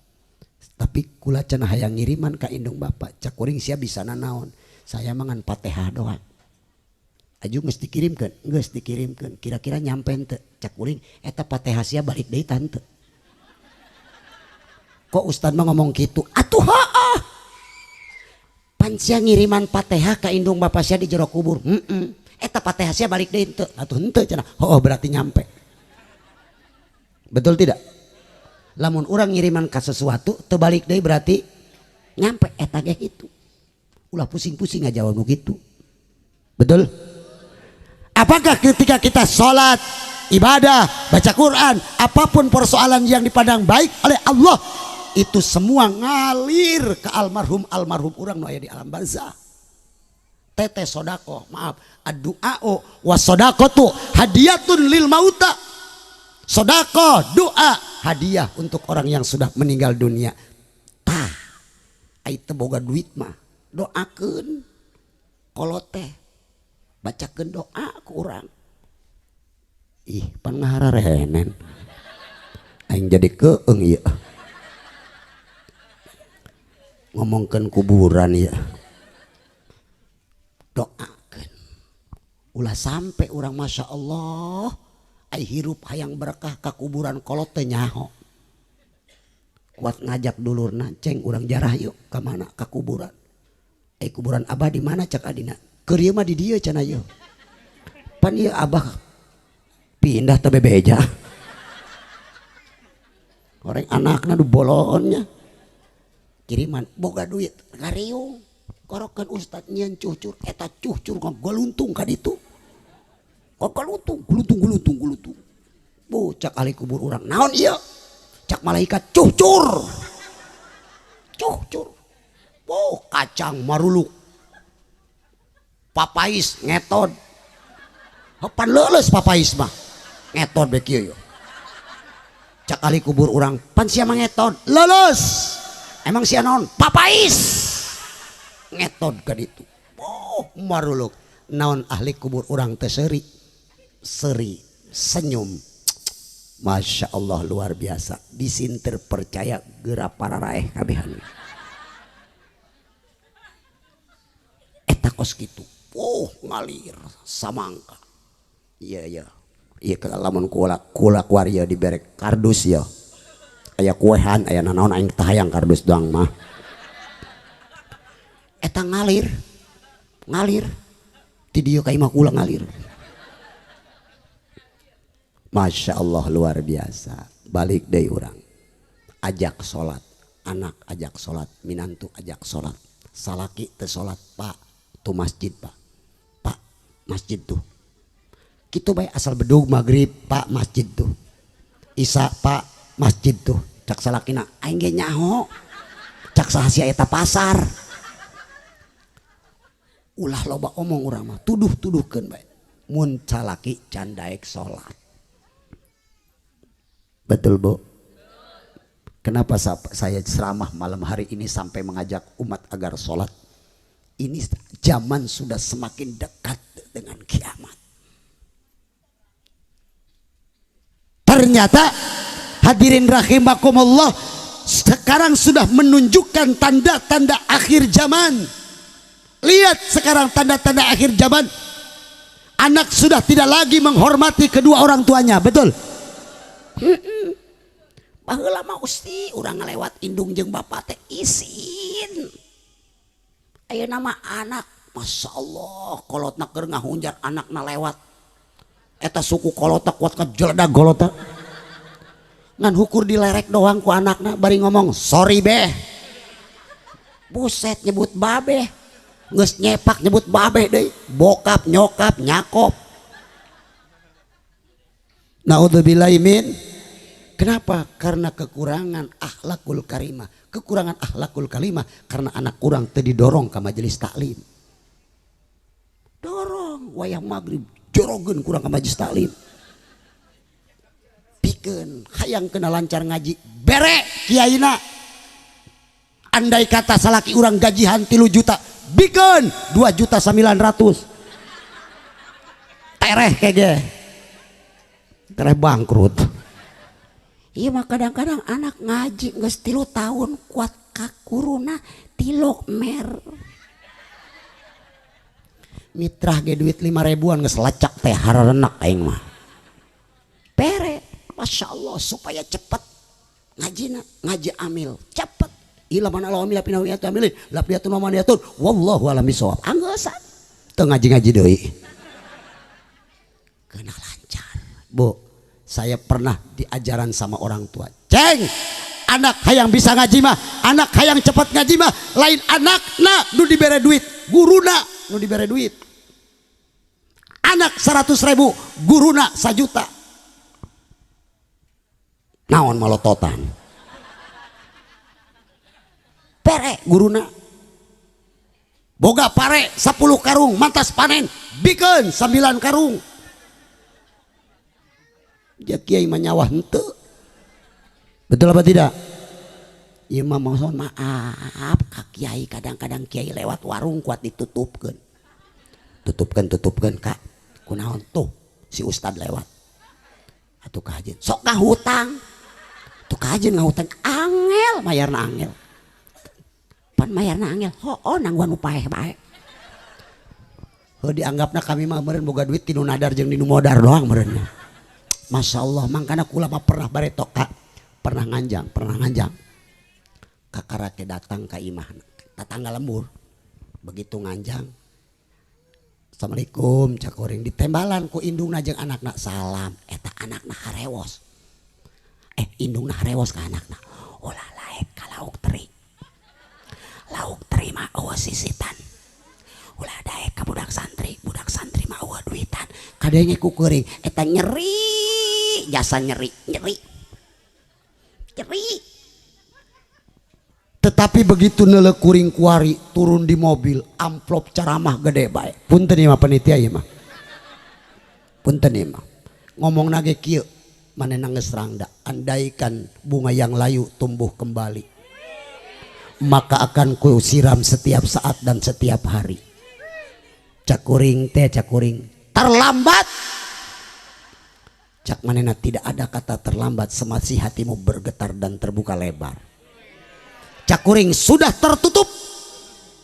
Tapi kula cenah hayang ngiriman ka indung bapak, cak kuring sia bisa nanaon. Saya mangan Fatihah doang. Aju geus dikirimkeun, geus dikirimkeun. Kira-kira nyampe henteu? Cak kuring eta Fatihah sia balik deui tante. Kok Ustadz mah ngomong gitu? Atuh heuh. Pan sia ngiriman Fatihah ka indung bapak sia di jero kubur. Heeh. Eta Fatihah sia balik deui henteu? Atuh henteu cenah. Heuh berarti nyampe. Betul tidak? Lamun urang ngiriman ka sesuatu teu balik deui berarti nyampe eta ge kitu. Ulah pusing-pusing ngajawab nu kitu. Betul? Apakah ketika kita sholat, ibadah, baca Quran, apapun persoalan yang dipandang baik oleh Allah, itu semua ngalir ke almarhum-almarhum urang nu aya di alam barzah. Teteh sodako, maaf, ad-du'a'u was-sodaqatu hadiyatun lil mauta. Sodako, doa, hadiah untuk orang yang sudah meninggal dunia. Tah, ai teu boga duit mah, doakeun kolot teh, bacakeun doa ku urang. Ih, pan ngahararenen. Aing jadi keeng ieu. Ngomongkeun kuburan ieu. Doakeun. Ulah sampai urang Masya Allah ai hirup hayang berkah ka kuburan kolot teh nyaho. Kuat ngajak dulurna, ceng urang jarah yuk ka mana ka kuburan. Ai kuburan abah di mana cak adina? Keur ieu mah di dieu cenah ieu. Pan ieu abah pindah teh bebeja. Orang anakna du boloonnya. Kiriman boga duit ngariung. Korokeun ustad nyieun cucur eta cucur ngagoluntung ka ditu. Guluntung, guluntung, guluntung, guluntung. Bu, cak ahli kubur urang. Naon ieu? Cak malaikat cucur. Cucur. Bu, kacang maruluk. Papais ngetod. Pan leuleus papais mah. Ngetod be kieu. Cak ahli kubur urang, pan sia mah ngetod. Leuleus. Emang sia naon? Papais. Ngetod ka ditu. Oh, maruluk. Naon ahli kubur urang teh seuri. Seri, senyum. Masya Allah luar biasa. Disin terpercaya geura pararaeh kabehan. Eta kos kitu. Oh, ngalir samangka. Iya iya. Iya lamun kula kula kuari dibere kardus ya. Aya kuehan, aya nanaon aing teh hayang kardus doang mah. Eta ngalir. Ngalir. Ti dieu ka imah kula ngalir. Masya Allah luar biasa. Balik deui urang. Ajak sholat, anak ajak sholat, minantu ajak sholat. Salaki teu sholat, Pak, tuh masjid, Pak. Pak, masjid tuh. Kitu bae asal bedug maghrib, Pak, masjid tuh. Isya, Pak, masjid tuh. Cak salakina aing ge nyaho. Cak saha sia eta pasar. Ulah loba omong urang mah, tuduh-tuduhkeun bae. Mun salaki can daek salat. Betul, Bu? Kenapa saya ceramah malam hari ini sampai mengajak umat agar sholat? Ini zaman sudah semakin dekat dengan kiamat. Ternyata hadirin rahimakumullah, sekarang sudah menunjukkan tanda-tanda akhir zaman. Lihat sekarang tanda-tanda akhir zaman. Anak sudah tidak lagi menghormati kedua orang tuanya, betul? Baheula mah usti urang ngalewat indung jeung bapak teh isin. Ayeuna mah anak, Masya Allah, kolotna keur ngahunjar anakna lewat. Eta suku kolotna kuat kejeledag golotna. Ngan hukur dilerek doang ku anakna bari ngomong sorry beh. Buset nyebut babeh. Geus nyepak nyebut babeh deui. Bokap nyokap nyakop. Naudzubillahi min. Kenapa? Karena kekurangan akhlakul karimah. Kekurangan akhlakul kalimah karena anak kurang teu didorong ke majelis taklim. Dorong wayah maghrib jorogeun kurang ke majelis taklim. Pikeun hayang kena lancar ngaji bere kiaina. Andai kata salaki urang gajihan 3 juta, bikeun 2.900.000. Tereh kege. Tereh bangkrut. Iya mah kadang-kadang anak ngaji geus 3 tahun kuat kakuruna 3 mer. Mitrah ge duit 5 ribuan geus lacak teh hararenak aing mah. Pere, Masya Allah supaya cepet ngajina, ngaji amil cepet. Ila mana Allah amil pinahu ya amilin, lafiyatun wa maniyatun, wallahu a'lam bishawab. Angeusan teu ngaji-ngaji deui. Kena lancar. Bu, saya pernah diajaran sama orang tua. Ceng, anak hayang bisa ngaji mah, anak hayang cepat ngaji mah, lain anakna nu dibere duit, guruna nu dibere duit. Anak 100.000, guruna 1 juta. Naon malototan. Pere guruna. Boga pare 10 karung, mantas panen, bikeun 9 karung. Ja kiai mah nyawah henteu. Betul apa tidak? Ieu mah mohon maaf ka kiai, kadang-kadang kiai lewat warung kuat ditutupkeun. Tutupkeun, tutupkeun kak. Kunaon tuh si ustad lewat. Atuh kahajeun sok ngahutang. Tuh kahajeun ngahutang angel mayarna angel. Pan mayarna angel, hooh nangguan nu paeh bae. Heuh dianggapna kami mah meureun boga duit tinu nadar jeung dinu modar doang meureunna. Masya Allah, mangkana kula mah pernah baretok kak, pernah nganjang. Kakarake datang ka imah, tetangga lembur. Begitu nganjang, Assalamualaikum, cak kuring ditembalan ku indungna jeung anakna salam. Eta anakna harewos. Indungna harewos ka anakna. Ulah laek ka lauk teri. Lauk teri mah eueuh sisitan. Ulah daek ka budak santri mah eueuh duitan. Kadenge ku kuring eta nyeri. Jasa nyeri, nyeri, nyeri. Tetapi begitu neuleuh kuring kuari turun di mobil, amplop ceramah gede bae. Punten ieu mah panitia ieu mah. Punten ieu mah. Ngomongna ge kieu, manehna geus rangda. Andaikan bunga yang layu tumbuh kembali, maka akan ku siram setiap saat dan setiap hari. Cak kuring teh, cak kuring terlambat. Cak manena tidak ada kata terlambat semasi hatimu bergetar dan terbuka lebar. Cak kuring sudah tertutup.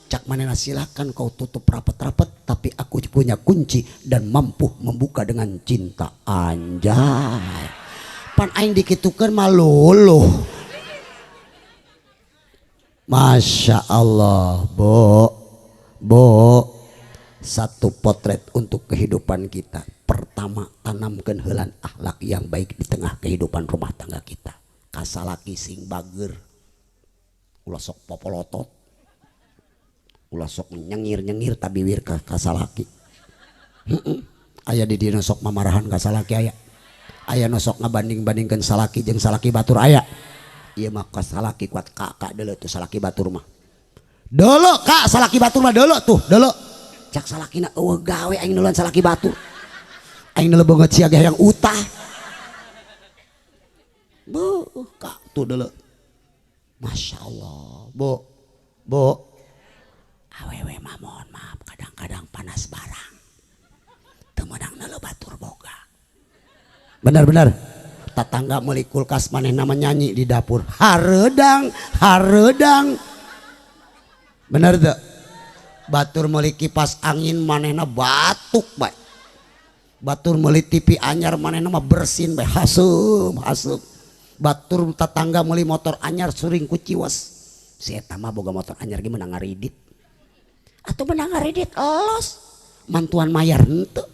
Cak manena silakan kau tutup rapat-rapat, tapi aku punya kunci dan mampu membuka dengan cinta. Anjay. Pan aing dikitukeun mah luluh. Masya Allah, Bu. Bu, satu potret untuk kehidupan kita. Pertama, tanamkan heulan akhlak yang baik di tengah kehidupan rumah tangga kita. Kasalaki sing bager. Ulah sok popolotot. Ulah sok nyengir-nyengir tabiwir ka kasalaki. Heeh. Aya di dina sok mamarahan kasalaki aya. Aya nu sok ngabanding-bandingkeun salaki jeung salaki batur aya. Ieu mah kasalaki kuat kakak deuleu tuh salaki batur mah. Deuleu kak salaki batur mah deuleu tuh, deuleu. Cak salakina eueuh gawe aing nuluan salaki batur. Aing nu beungeut sia ge hayang utah. Bu, kak tuh deuleu. Masya Allah, bu, bu. Awewe mah mohon maaf kadang-kadang panas barang. Teu meunang neuleuh batur boga. Benar-benar. Tetangga meuli kulkas manehna mah nyanyi di dapur. Hareudang, hareudang. Bener teu? Batur meuli kipas angin manehna batuk bae. Batur meuli TV anyar manehna mah bersin bae, haseum, haseum. Batur tetangga meuli motor anyar suring ku ciwes. Si eta mah boga motor anyar ge meunang ngaridit. Atuh meunang ngaridit elos. Mantuan mayar henteu.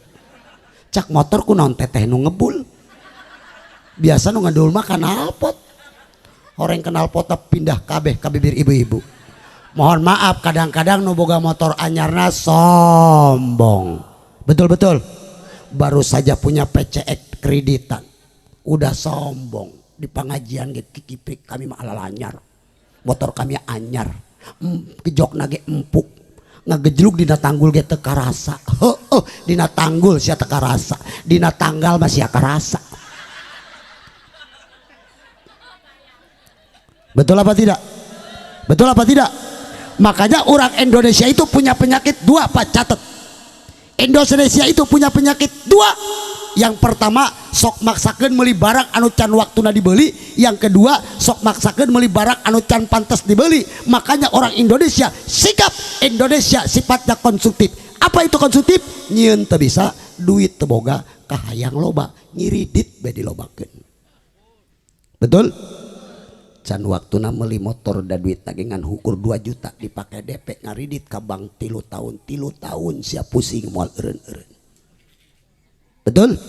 Cak motor ku naon teteh nu ngebul. Biasa nu ngedul mah knalpot. Horeng knalpotna pindah kabeh ka bibir ibu-ibu. Mohon maaf kadang-kadang nu boga motor anyarna sombong. Betul-betul. Baru saja punya PCX kreditan. Udah sombong. Di pengajian ge kikiprik kami mah alalanyar. Motor kami anyar. Kejokna ge empuk. Ngagejlug dina tanggul ge teu karasa. Heueuh, dina tanggul sia teu karasa. Dina tanggal mah sia karasa. Betul apa tidak? Betul apa tidak? Makanya orang Indonesia itu punya penyakit dua, Pak, catat. Indonesia itu punya penyakit dua. Yang pertama, sok maksakeun meuli barang anu can waktuna dibeli. Yang kedua, sok maksakeun meuli barang anu can pantes dibeli. Makanya orang Indonesia, sikap Indonesia sifatnya konsumtif. Apa itu konsumtif? Nyieun teu bisa, duit teu boga, kahayang loba, ngiridit bae dilobakeun. Betul? Can waktuna meuli motor da duit lagi ngan hukur 2 juta dipake DP ngaridit ka bank 3 tahun, 3 tahun sia pusing moal eureun-eureun. Betul?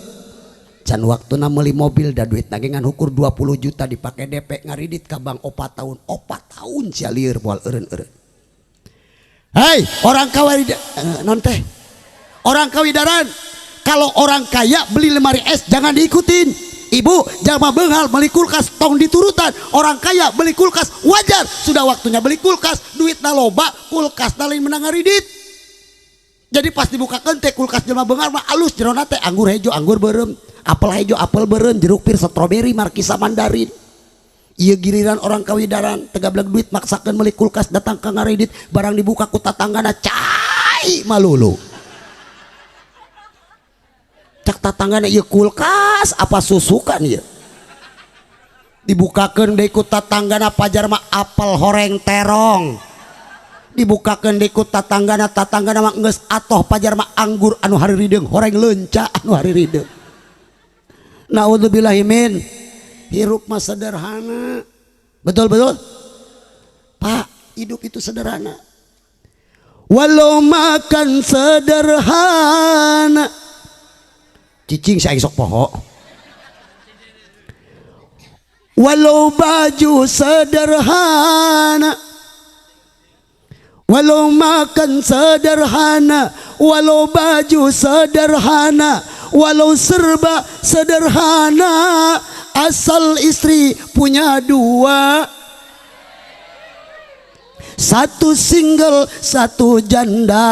Can waktuna meuli mobil da duit lagi ngan hukur 20 juta dipake DP ngaridit ka bank 4 tahun, 4 tahun sia lieur moal eureun-eureun. Hei, orang kawida non teh. Orang kawidaran, kalau orang kaya beli lemari es jangan diikutin. Ibu jangan bengal beli kulkas tong diturutan. Orang kaya beli kulkas wajar, sudah waktunya beli kulkas, duitna loba, kulkas lain menang ngaridit. Jadi pas dibukakeun teh kulkas jelema beunghar mah alus jerona teh anggur hejo, anggur beureum, apel hejo, apel beureum, jeruk pir, stroberi, markisa, mandarin. Ieu giliran orang kawidaran tegableg duit maksakeun beli kulkas datang ka ngaridit, barang dibuka ku tatanggana cai malulu. Cak tatanggana ieu kulkas apa susukan ieu. Dibukakeun deui ku tatanggana pajar mah apel horeng terong. Dibukakeun deui ku tatanggana, tatanggana mah geus atoh pajar mah anggur anu harirideung, horeng leunca anu harirideung. Naudzubillahi min. Hirup mah sederhana. Betul betul? Pak, hidup itu sederhana. Walau makan sederhana. Cicing saya sok poho. Walau baju sederhana, walau makan sederhana, walau baju sederhana, walau serba sederhana, asal istri punya 2, 1 single, 1 janda.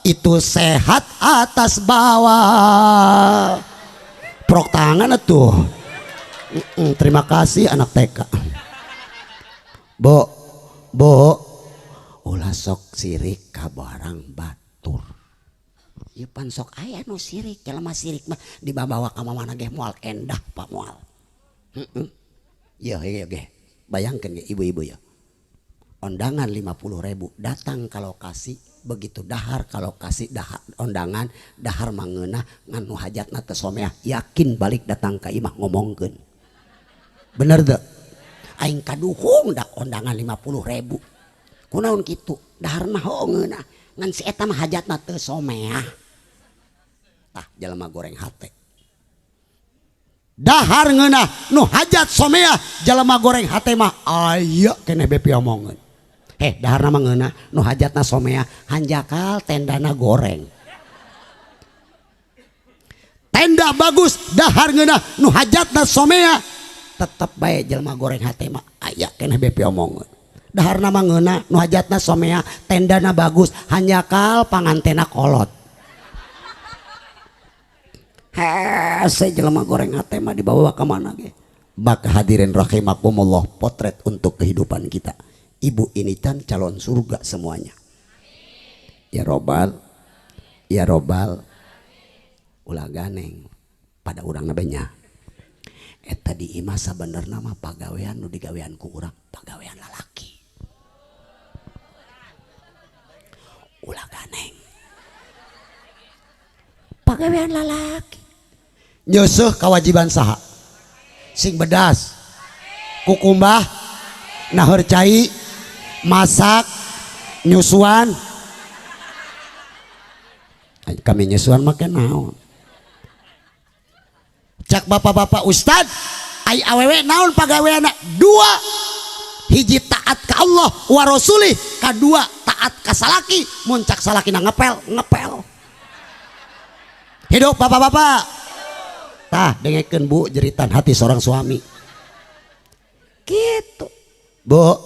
Itu sehat atas bawah. Prok tangan tuh. Terima kasih anak TK. Bo, bo, ulah sok sirik ka barang batur. Ieu pan sok aya nu sirik, jelema sirik mah dibawa ka mana ge moal endah pak moal. Ieu ieu ge. Bayangkeun ge ibu-ibu ya. Undangan 50.000 datang ke lokasi, begitu dahar ke lokasi dahar undangan dahar mangeunah ngan nu hajatna teu someah, yakin balik datang ka imah ngomongkeun. Bener teu? Aing kaduhung dak undangan 50.000. Kunaon kitu? Dahar mah heuh ngeunah ngan si eta mah hajatna teu someah. Tah jelema goreng hate. Dahar ngeunah nu hajat someah jalma goreng hate mah aya keneh bepi omongeun. Heh daharna mah ngeunah nu hajatna someah hanjakal tendana goreng. Tenda bagus dahar ngeunah nu hajatna someah tetep bae jelema goreng hate mah aya keneh bepi omongeun. Daharna mah ngeunah nu hajatna someah tendana bagus hanjakal pangantena kolot. Hese jelema goreng hate mah dibawa ka mana ge. Maka hadirin rahimakumullah, potret untuk kehidupan kita. Ibu ini kan calon surga semuanya. Ya robbal, ya robbal. Ulah ganeng pada urang nabenya. Eta di imah sabenerna mah pagawean nu digawean ku urang, pagawean lalaki. Ulah ganeng. Pagawean lalaki. Nyeusuh kewajiban saha? Sing bedas, kukumbah, naheur cai, masak, nyusuan. Kami nyusuan make naon? Cak bapak-bapak ustad, ai awewe naon pagaweana? Dua. Hiji taat ka Allah wa rasulih, kadua taat ka salaki. Mun cak salakina ngepel, ngepel. Hidup bapak-bapak. Tah dengekeun bu jeritan hati seorang suami. Gitu. Bu,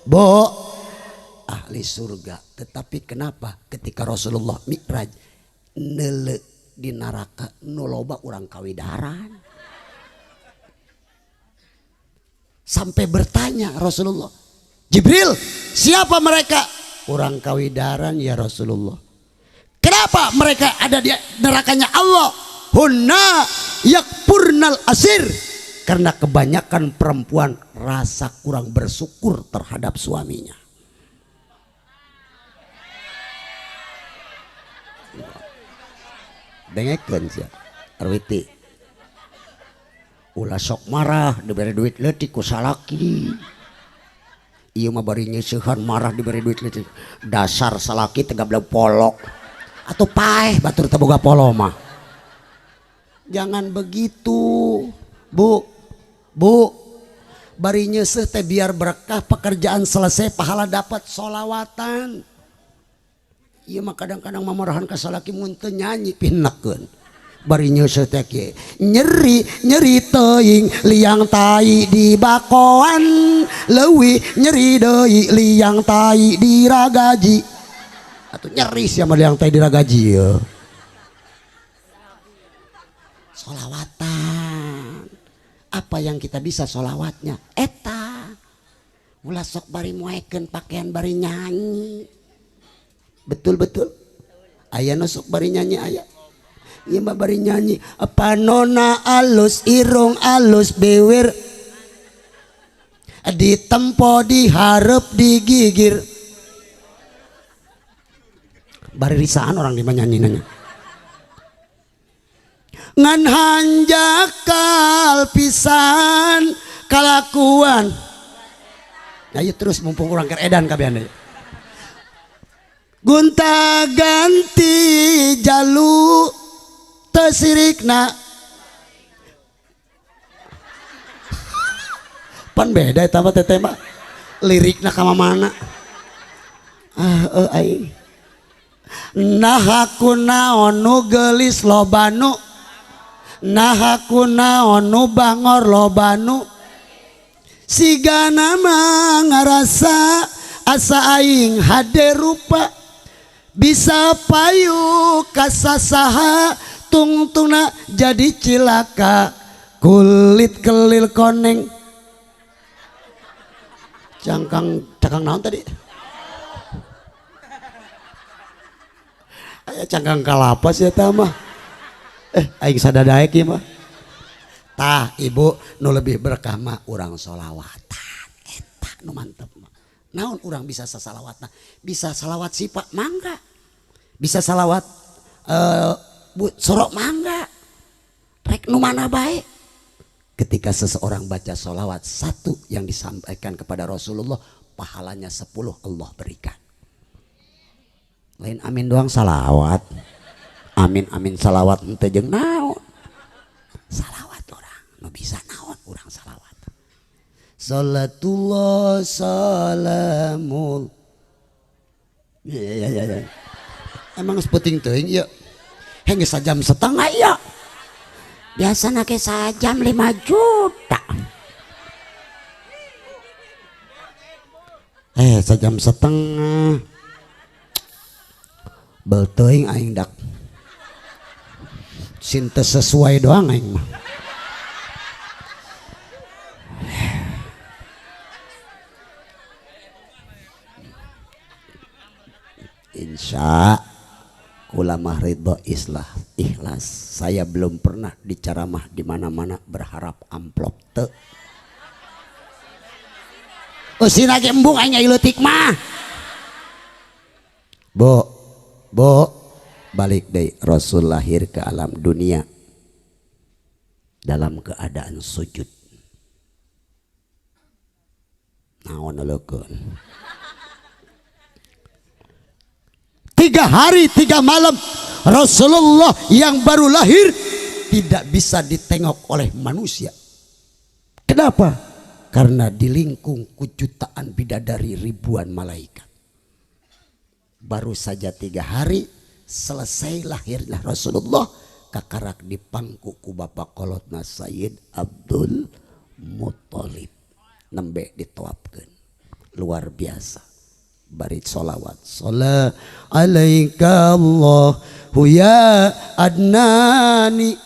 bu, ahli surga. Tetapi kenapa ketika Rasulullah Mi'raj neule di neraka nu loba urang kawidaran? Sampai bertanya Rasulullah, Jibril, siapa mereka? Urang kawidaran ya Rasulullah. Kenapa mereka ada di nerakanya Allah? Hunna yakpurnal asir. Karena kebanyakan perempuan rasa kurang bersyukur terhadap suaminya. Dengekeun sia Arwiti. Ulah sok marah diberi duit leutik ku salaki. Ieu mah bari nyeusehan marah diberi duit leutik. Dasar salaki teh gablek polok. Atuh paeh batur teh boga polo mah. Jangan begitu, Bu. Bu, bari nyeuseuh teh biar berkah pekerjaan selesai pahala dapat solawatan. Ieu mah kadang-kadang mamarahan ka salaki mun teu nyanyi pinekeun. Bari nyeuseuh teh kieu, nyeri nyeri teuing liang tai di bakoan, leuwih nyeri deui liang tai di ragaji. Atuh nyeri sia mah liang tai di ragaji ye. Solawatan. Apa yang kita bisa solawatnya? Eta. Ulah sok bari moekeun pakaian bari nyanyi. Betul-betul. Aya nu sok bari nyanyi aya. Ieu mah bari nyanyi panona alus irung alus bewir ditempo dihareup digigir. Bari risaan orang di mah nyanyi nanya. Ngan hanjakal pisan kalakuan. Ayo terus mumpung urang keur edan kabehan deui. Gonta ganti jalu teu sirikna. Pan beda eta mah teteh mah. Lirikna ka mana? Ah aing. Nah aku naon nu geulis loba nu. Nah aku naon nu bangor loba nu. Sigana mah ngarasa asa aing hade rupa. Bisa payu kasasaha tungtungna jadi cilaka. Kulit kelil koneng. Cangkang cangkang naon tadi? Aya cangkang kalapa sih eta mah. Aing sadadaek ieu mah. Tah ibu nu lebih berkah mah urang solawatan. Eta nu mantep mah. Naon urang bisa sasalawatna? Bisa salawat sipa mangga. Bisa salawat bu sorok mangga. Rek nu mana bae. Ketika seseorang baca solawat satu yang disampaikan kepada Rasulullah, pahalanya 10 Allah berikan. Lain amin doang salawat. Amin amin salawat henteu jeung naon. Salawat orang. Nu bisa naon urang salawat. Salatullah salamul. Ya ya ya ya. Emang geus peuting teuing ieu. Heh geus sajam setengah ieu. Biasana ge sajam 5 juta. Sajam setengah. Bel teuing aing dak. Sinte sesuai doang aing mah. Insya ulama ridho islah ikhlas. Saya belum pernah diceramah di mana-mana berharap amplop teu. Eusina ge embung aing leutik mah. Bu, bu, balik deui. Rasul lahir ke alam dunia dalam keadaan sujud. Naon leukeun? 3 hari 3 malam Rasulullah yang baru lahir tidak bisa ditengok oleh manusia. Kenapa? Karena dilingkung ku jutaan bidadari ribuan malaikat. Baru saja 3 hari selesai lahirlah Rasulullah, kakarak dipangku ku bapak kolotna Sayyid Abdul Muthalib. Nembe ditoapkeun. Luar biasa. Bari sholawat. Shola alaika Allahu ya Adnani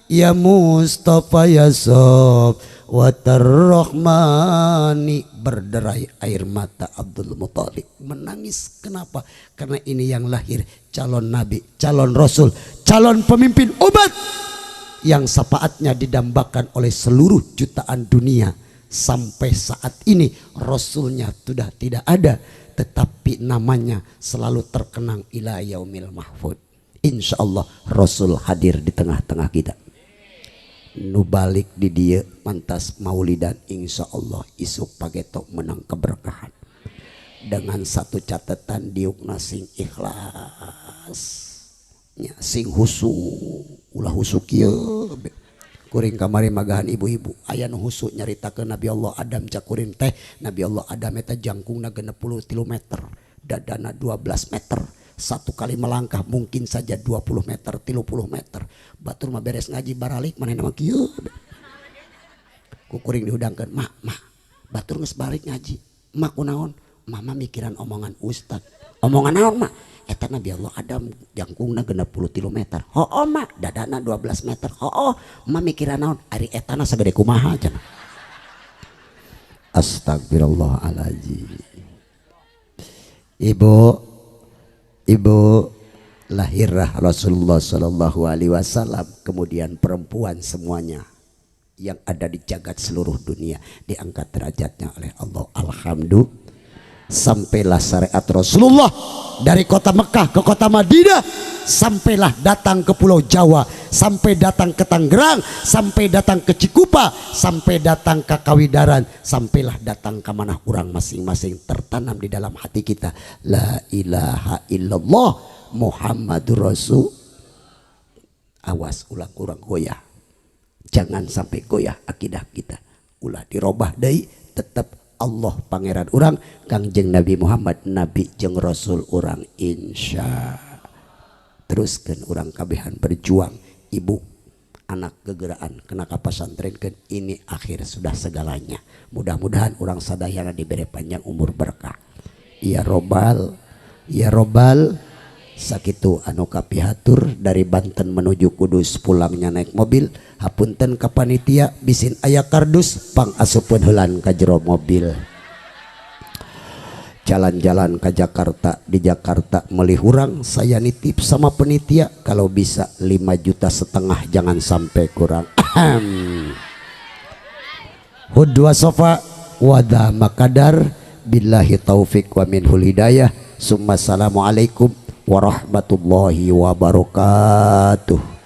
ya Mustafa ya Sob watarrahmani. Berderai air mata Abdul Muthalib menangis. Kenapa? Karena ini yang lahir calon nabi, calon rasul, calon pemimpin umat yang syafaatnya didambakan oleh seluruh jutaan dunia. Sampai saat ini rasulnya sudah tidak ada, tetapi namanya selalu terkenang ila yaumil mahfud. Insya Allah Rasul hadir di tengah-tengah kita. Nu balik di dia mantas maulidan, insya Allah isuk pagetok menang keberkahan. Dengan satu catatan, diukna sing ikhlas, nya sing husu, ulah husu kieu. Kuring kamari magahan ibu-ibu aya nu husu nyaritakeun Nabi Allah Adam cakuring teh. Nabi Allah Adam eta jangkungna 63 meter, dadana 12 meter. Satu kali melangkah mungkin saja 20 meter, 30 meter. Batur mah beres ngaji baralik manehna mah kieu. Ku kuring dihudangkeun, "Mak, mak, batur geus balik ngaji. Mak kunaon?" Mama mikiran omongan ustad. Omongan naon, mak? Eta Nabi Allah Adam jangkungna 63 meter. Hooh mak, dadana 12 meter. Hooh, mak mikiran naon? Ari etana sagede kumaha cenah. Astagfirullahaladzim. Ibu, ibu, lahirlah Rasulullah Shallallahu Alaihi Wasallam. Kemudian perempuan semuanya yang ada di jagat seluruh dunia diangkat derajatnya oleh Allah. Alhamdulillah. Sampailah syariat Rasulullah dari kota Mekah ke kota Madinah, sampailah datang ke Pulau Jawa, sampai datang ke Tangerang, sampai datang ke Cikupa, sampai datang ke Kawidaran, sampailah datang ke mana orang masing-masing. Tertanam di dalam hati kita la ilaha illallah Muhammadur Rasul. Awas ulah kurang goyah, jangan sampai goyah akidah kita, ulah dirobah deui, tetap Allah pangeran urang, Kangjeng Nabi Muhammad nabi jeung rasul urang. Insya teruskan urang kabehan berjuang. Ibu anak gegeraan kena ka pasantrenkeun, ini akhir sudah segalanya. Mudah-mudahan urang sadayana diberi panjang umur berkah. Ya robbal, ya robbal. Sakitu anu kapihatur dari Banten menuju Kudus, pulangnya naik mobil. Hapunten ka panitia bisin aya kardus pang asupun heulan ka jero mobil. Jalan-jalan ke Jakarta, di Jakarta meuli hurang, saya nitip sama penitia kalau bisa 5,5 juta jangan sampai kurang. Hudwa sofa wada makadar billahi taufik wa minhul hidayah. Summa assalamualaikum warahmatullahi wabarakatuh.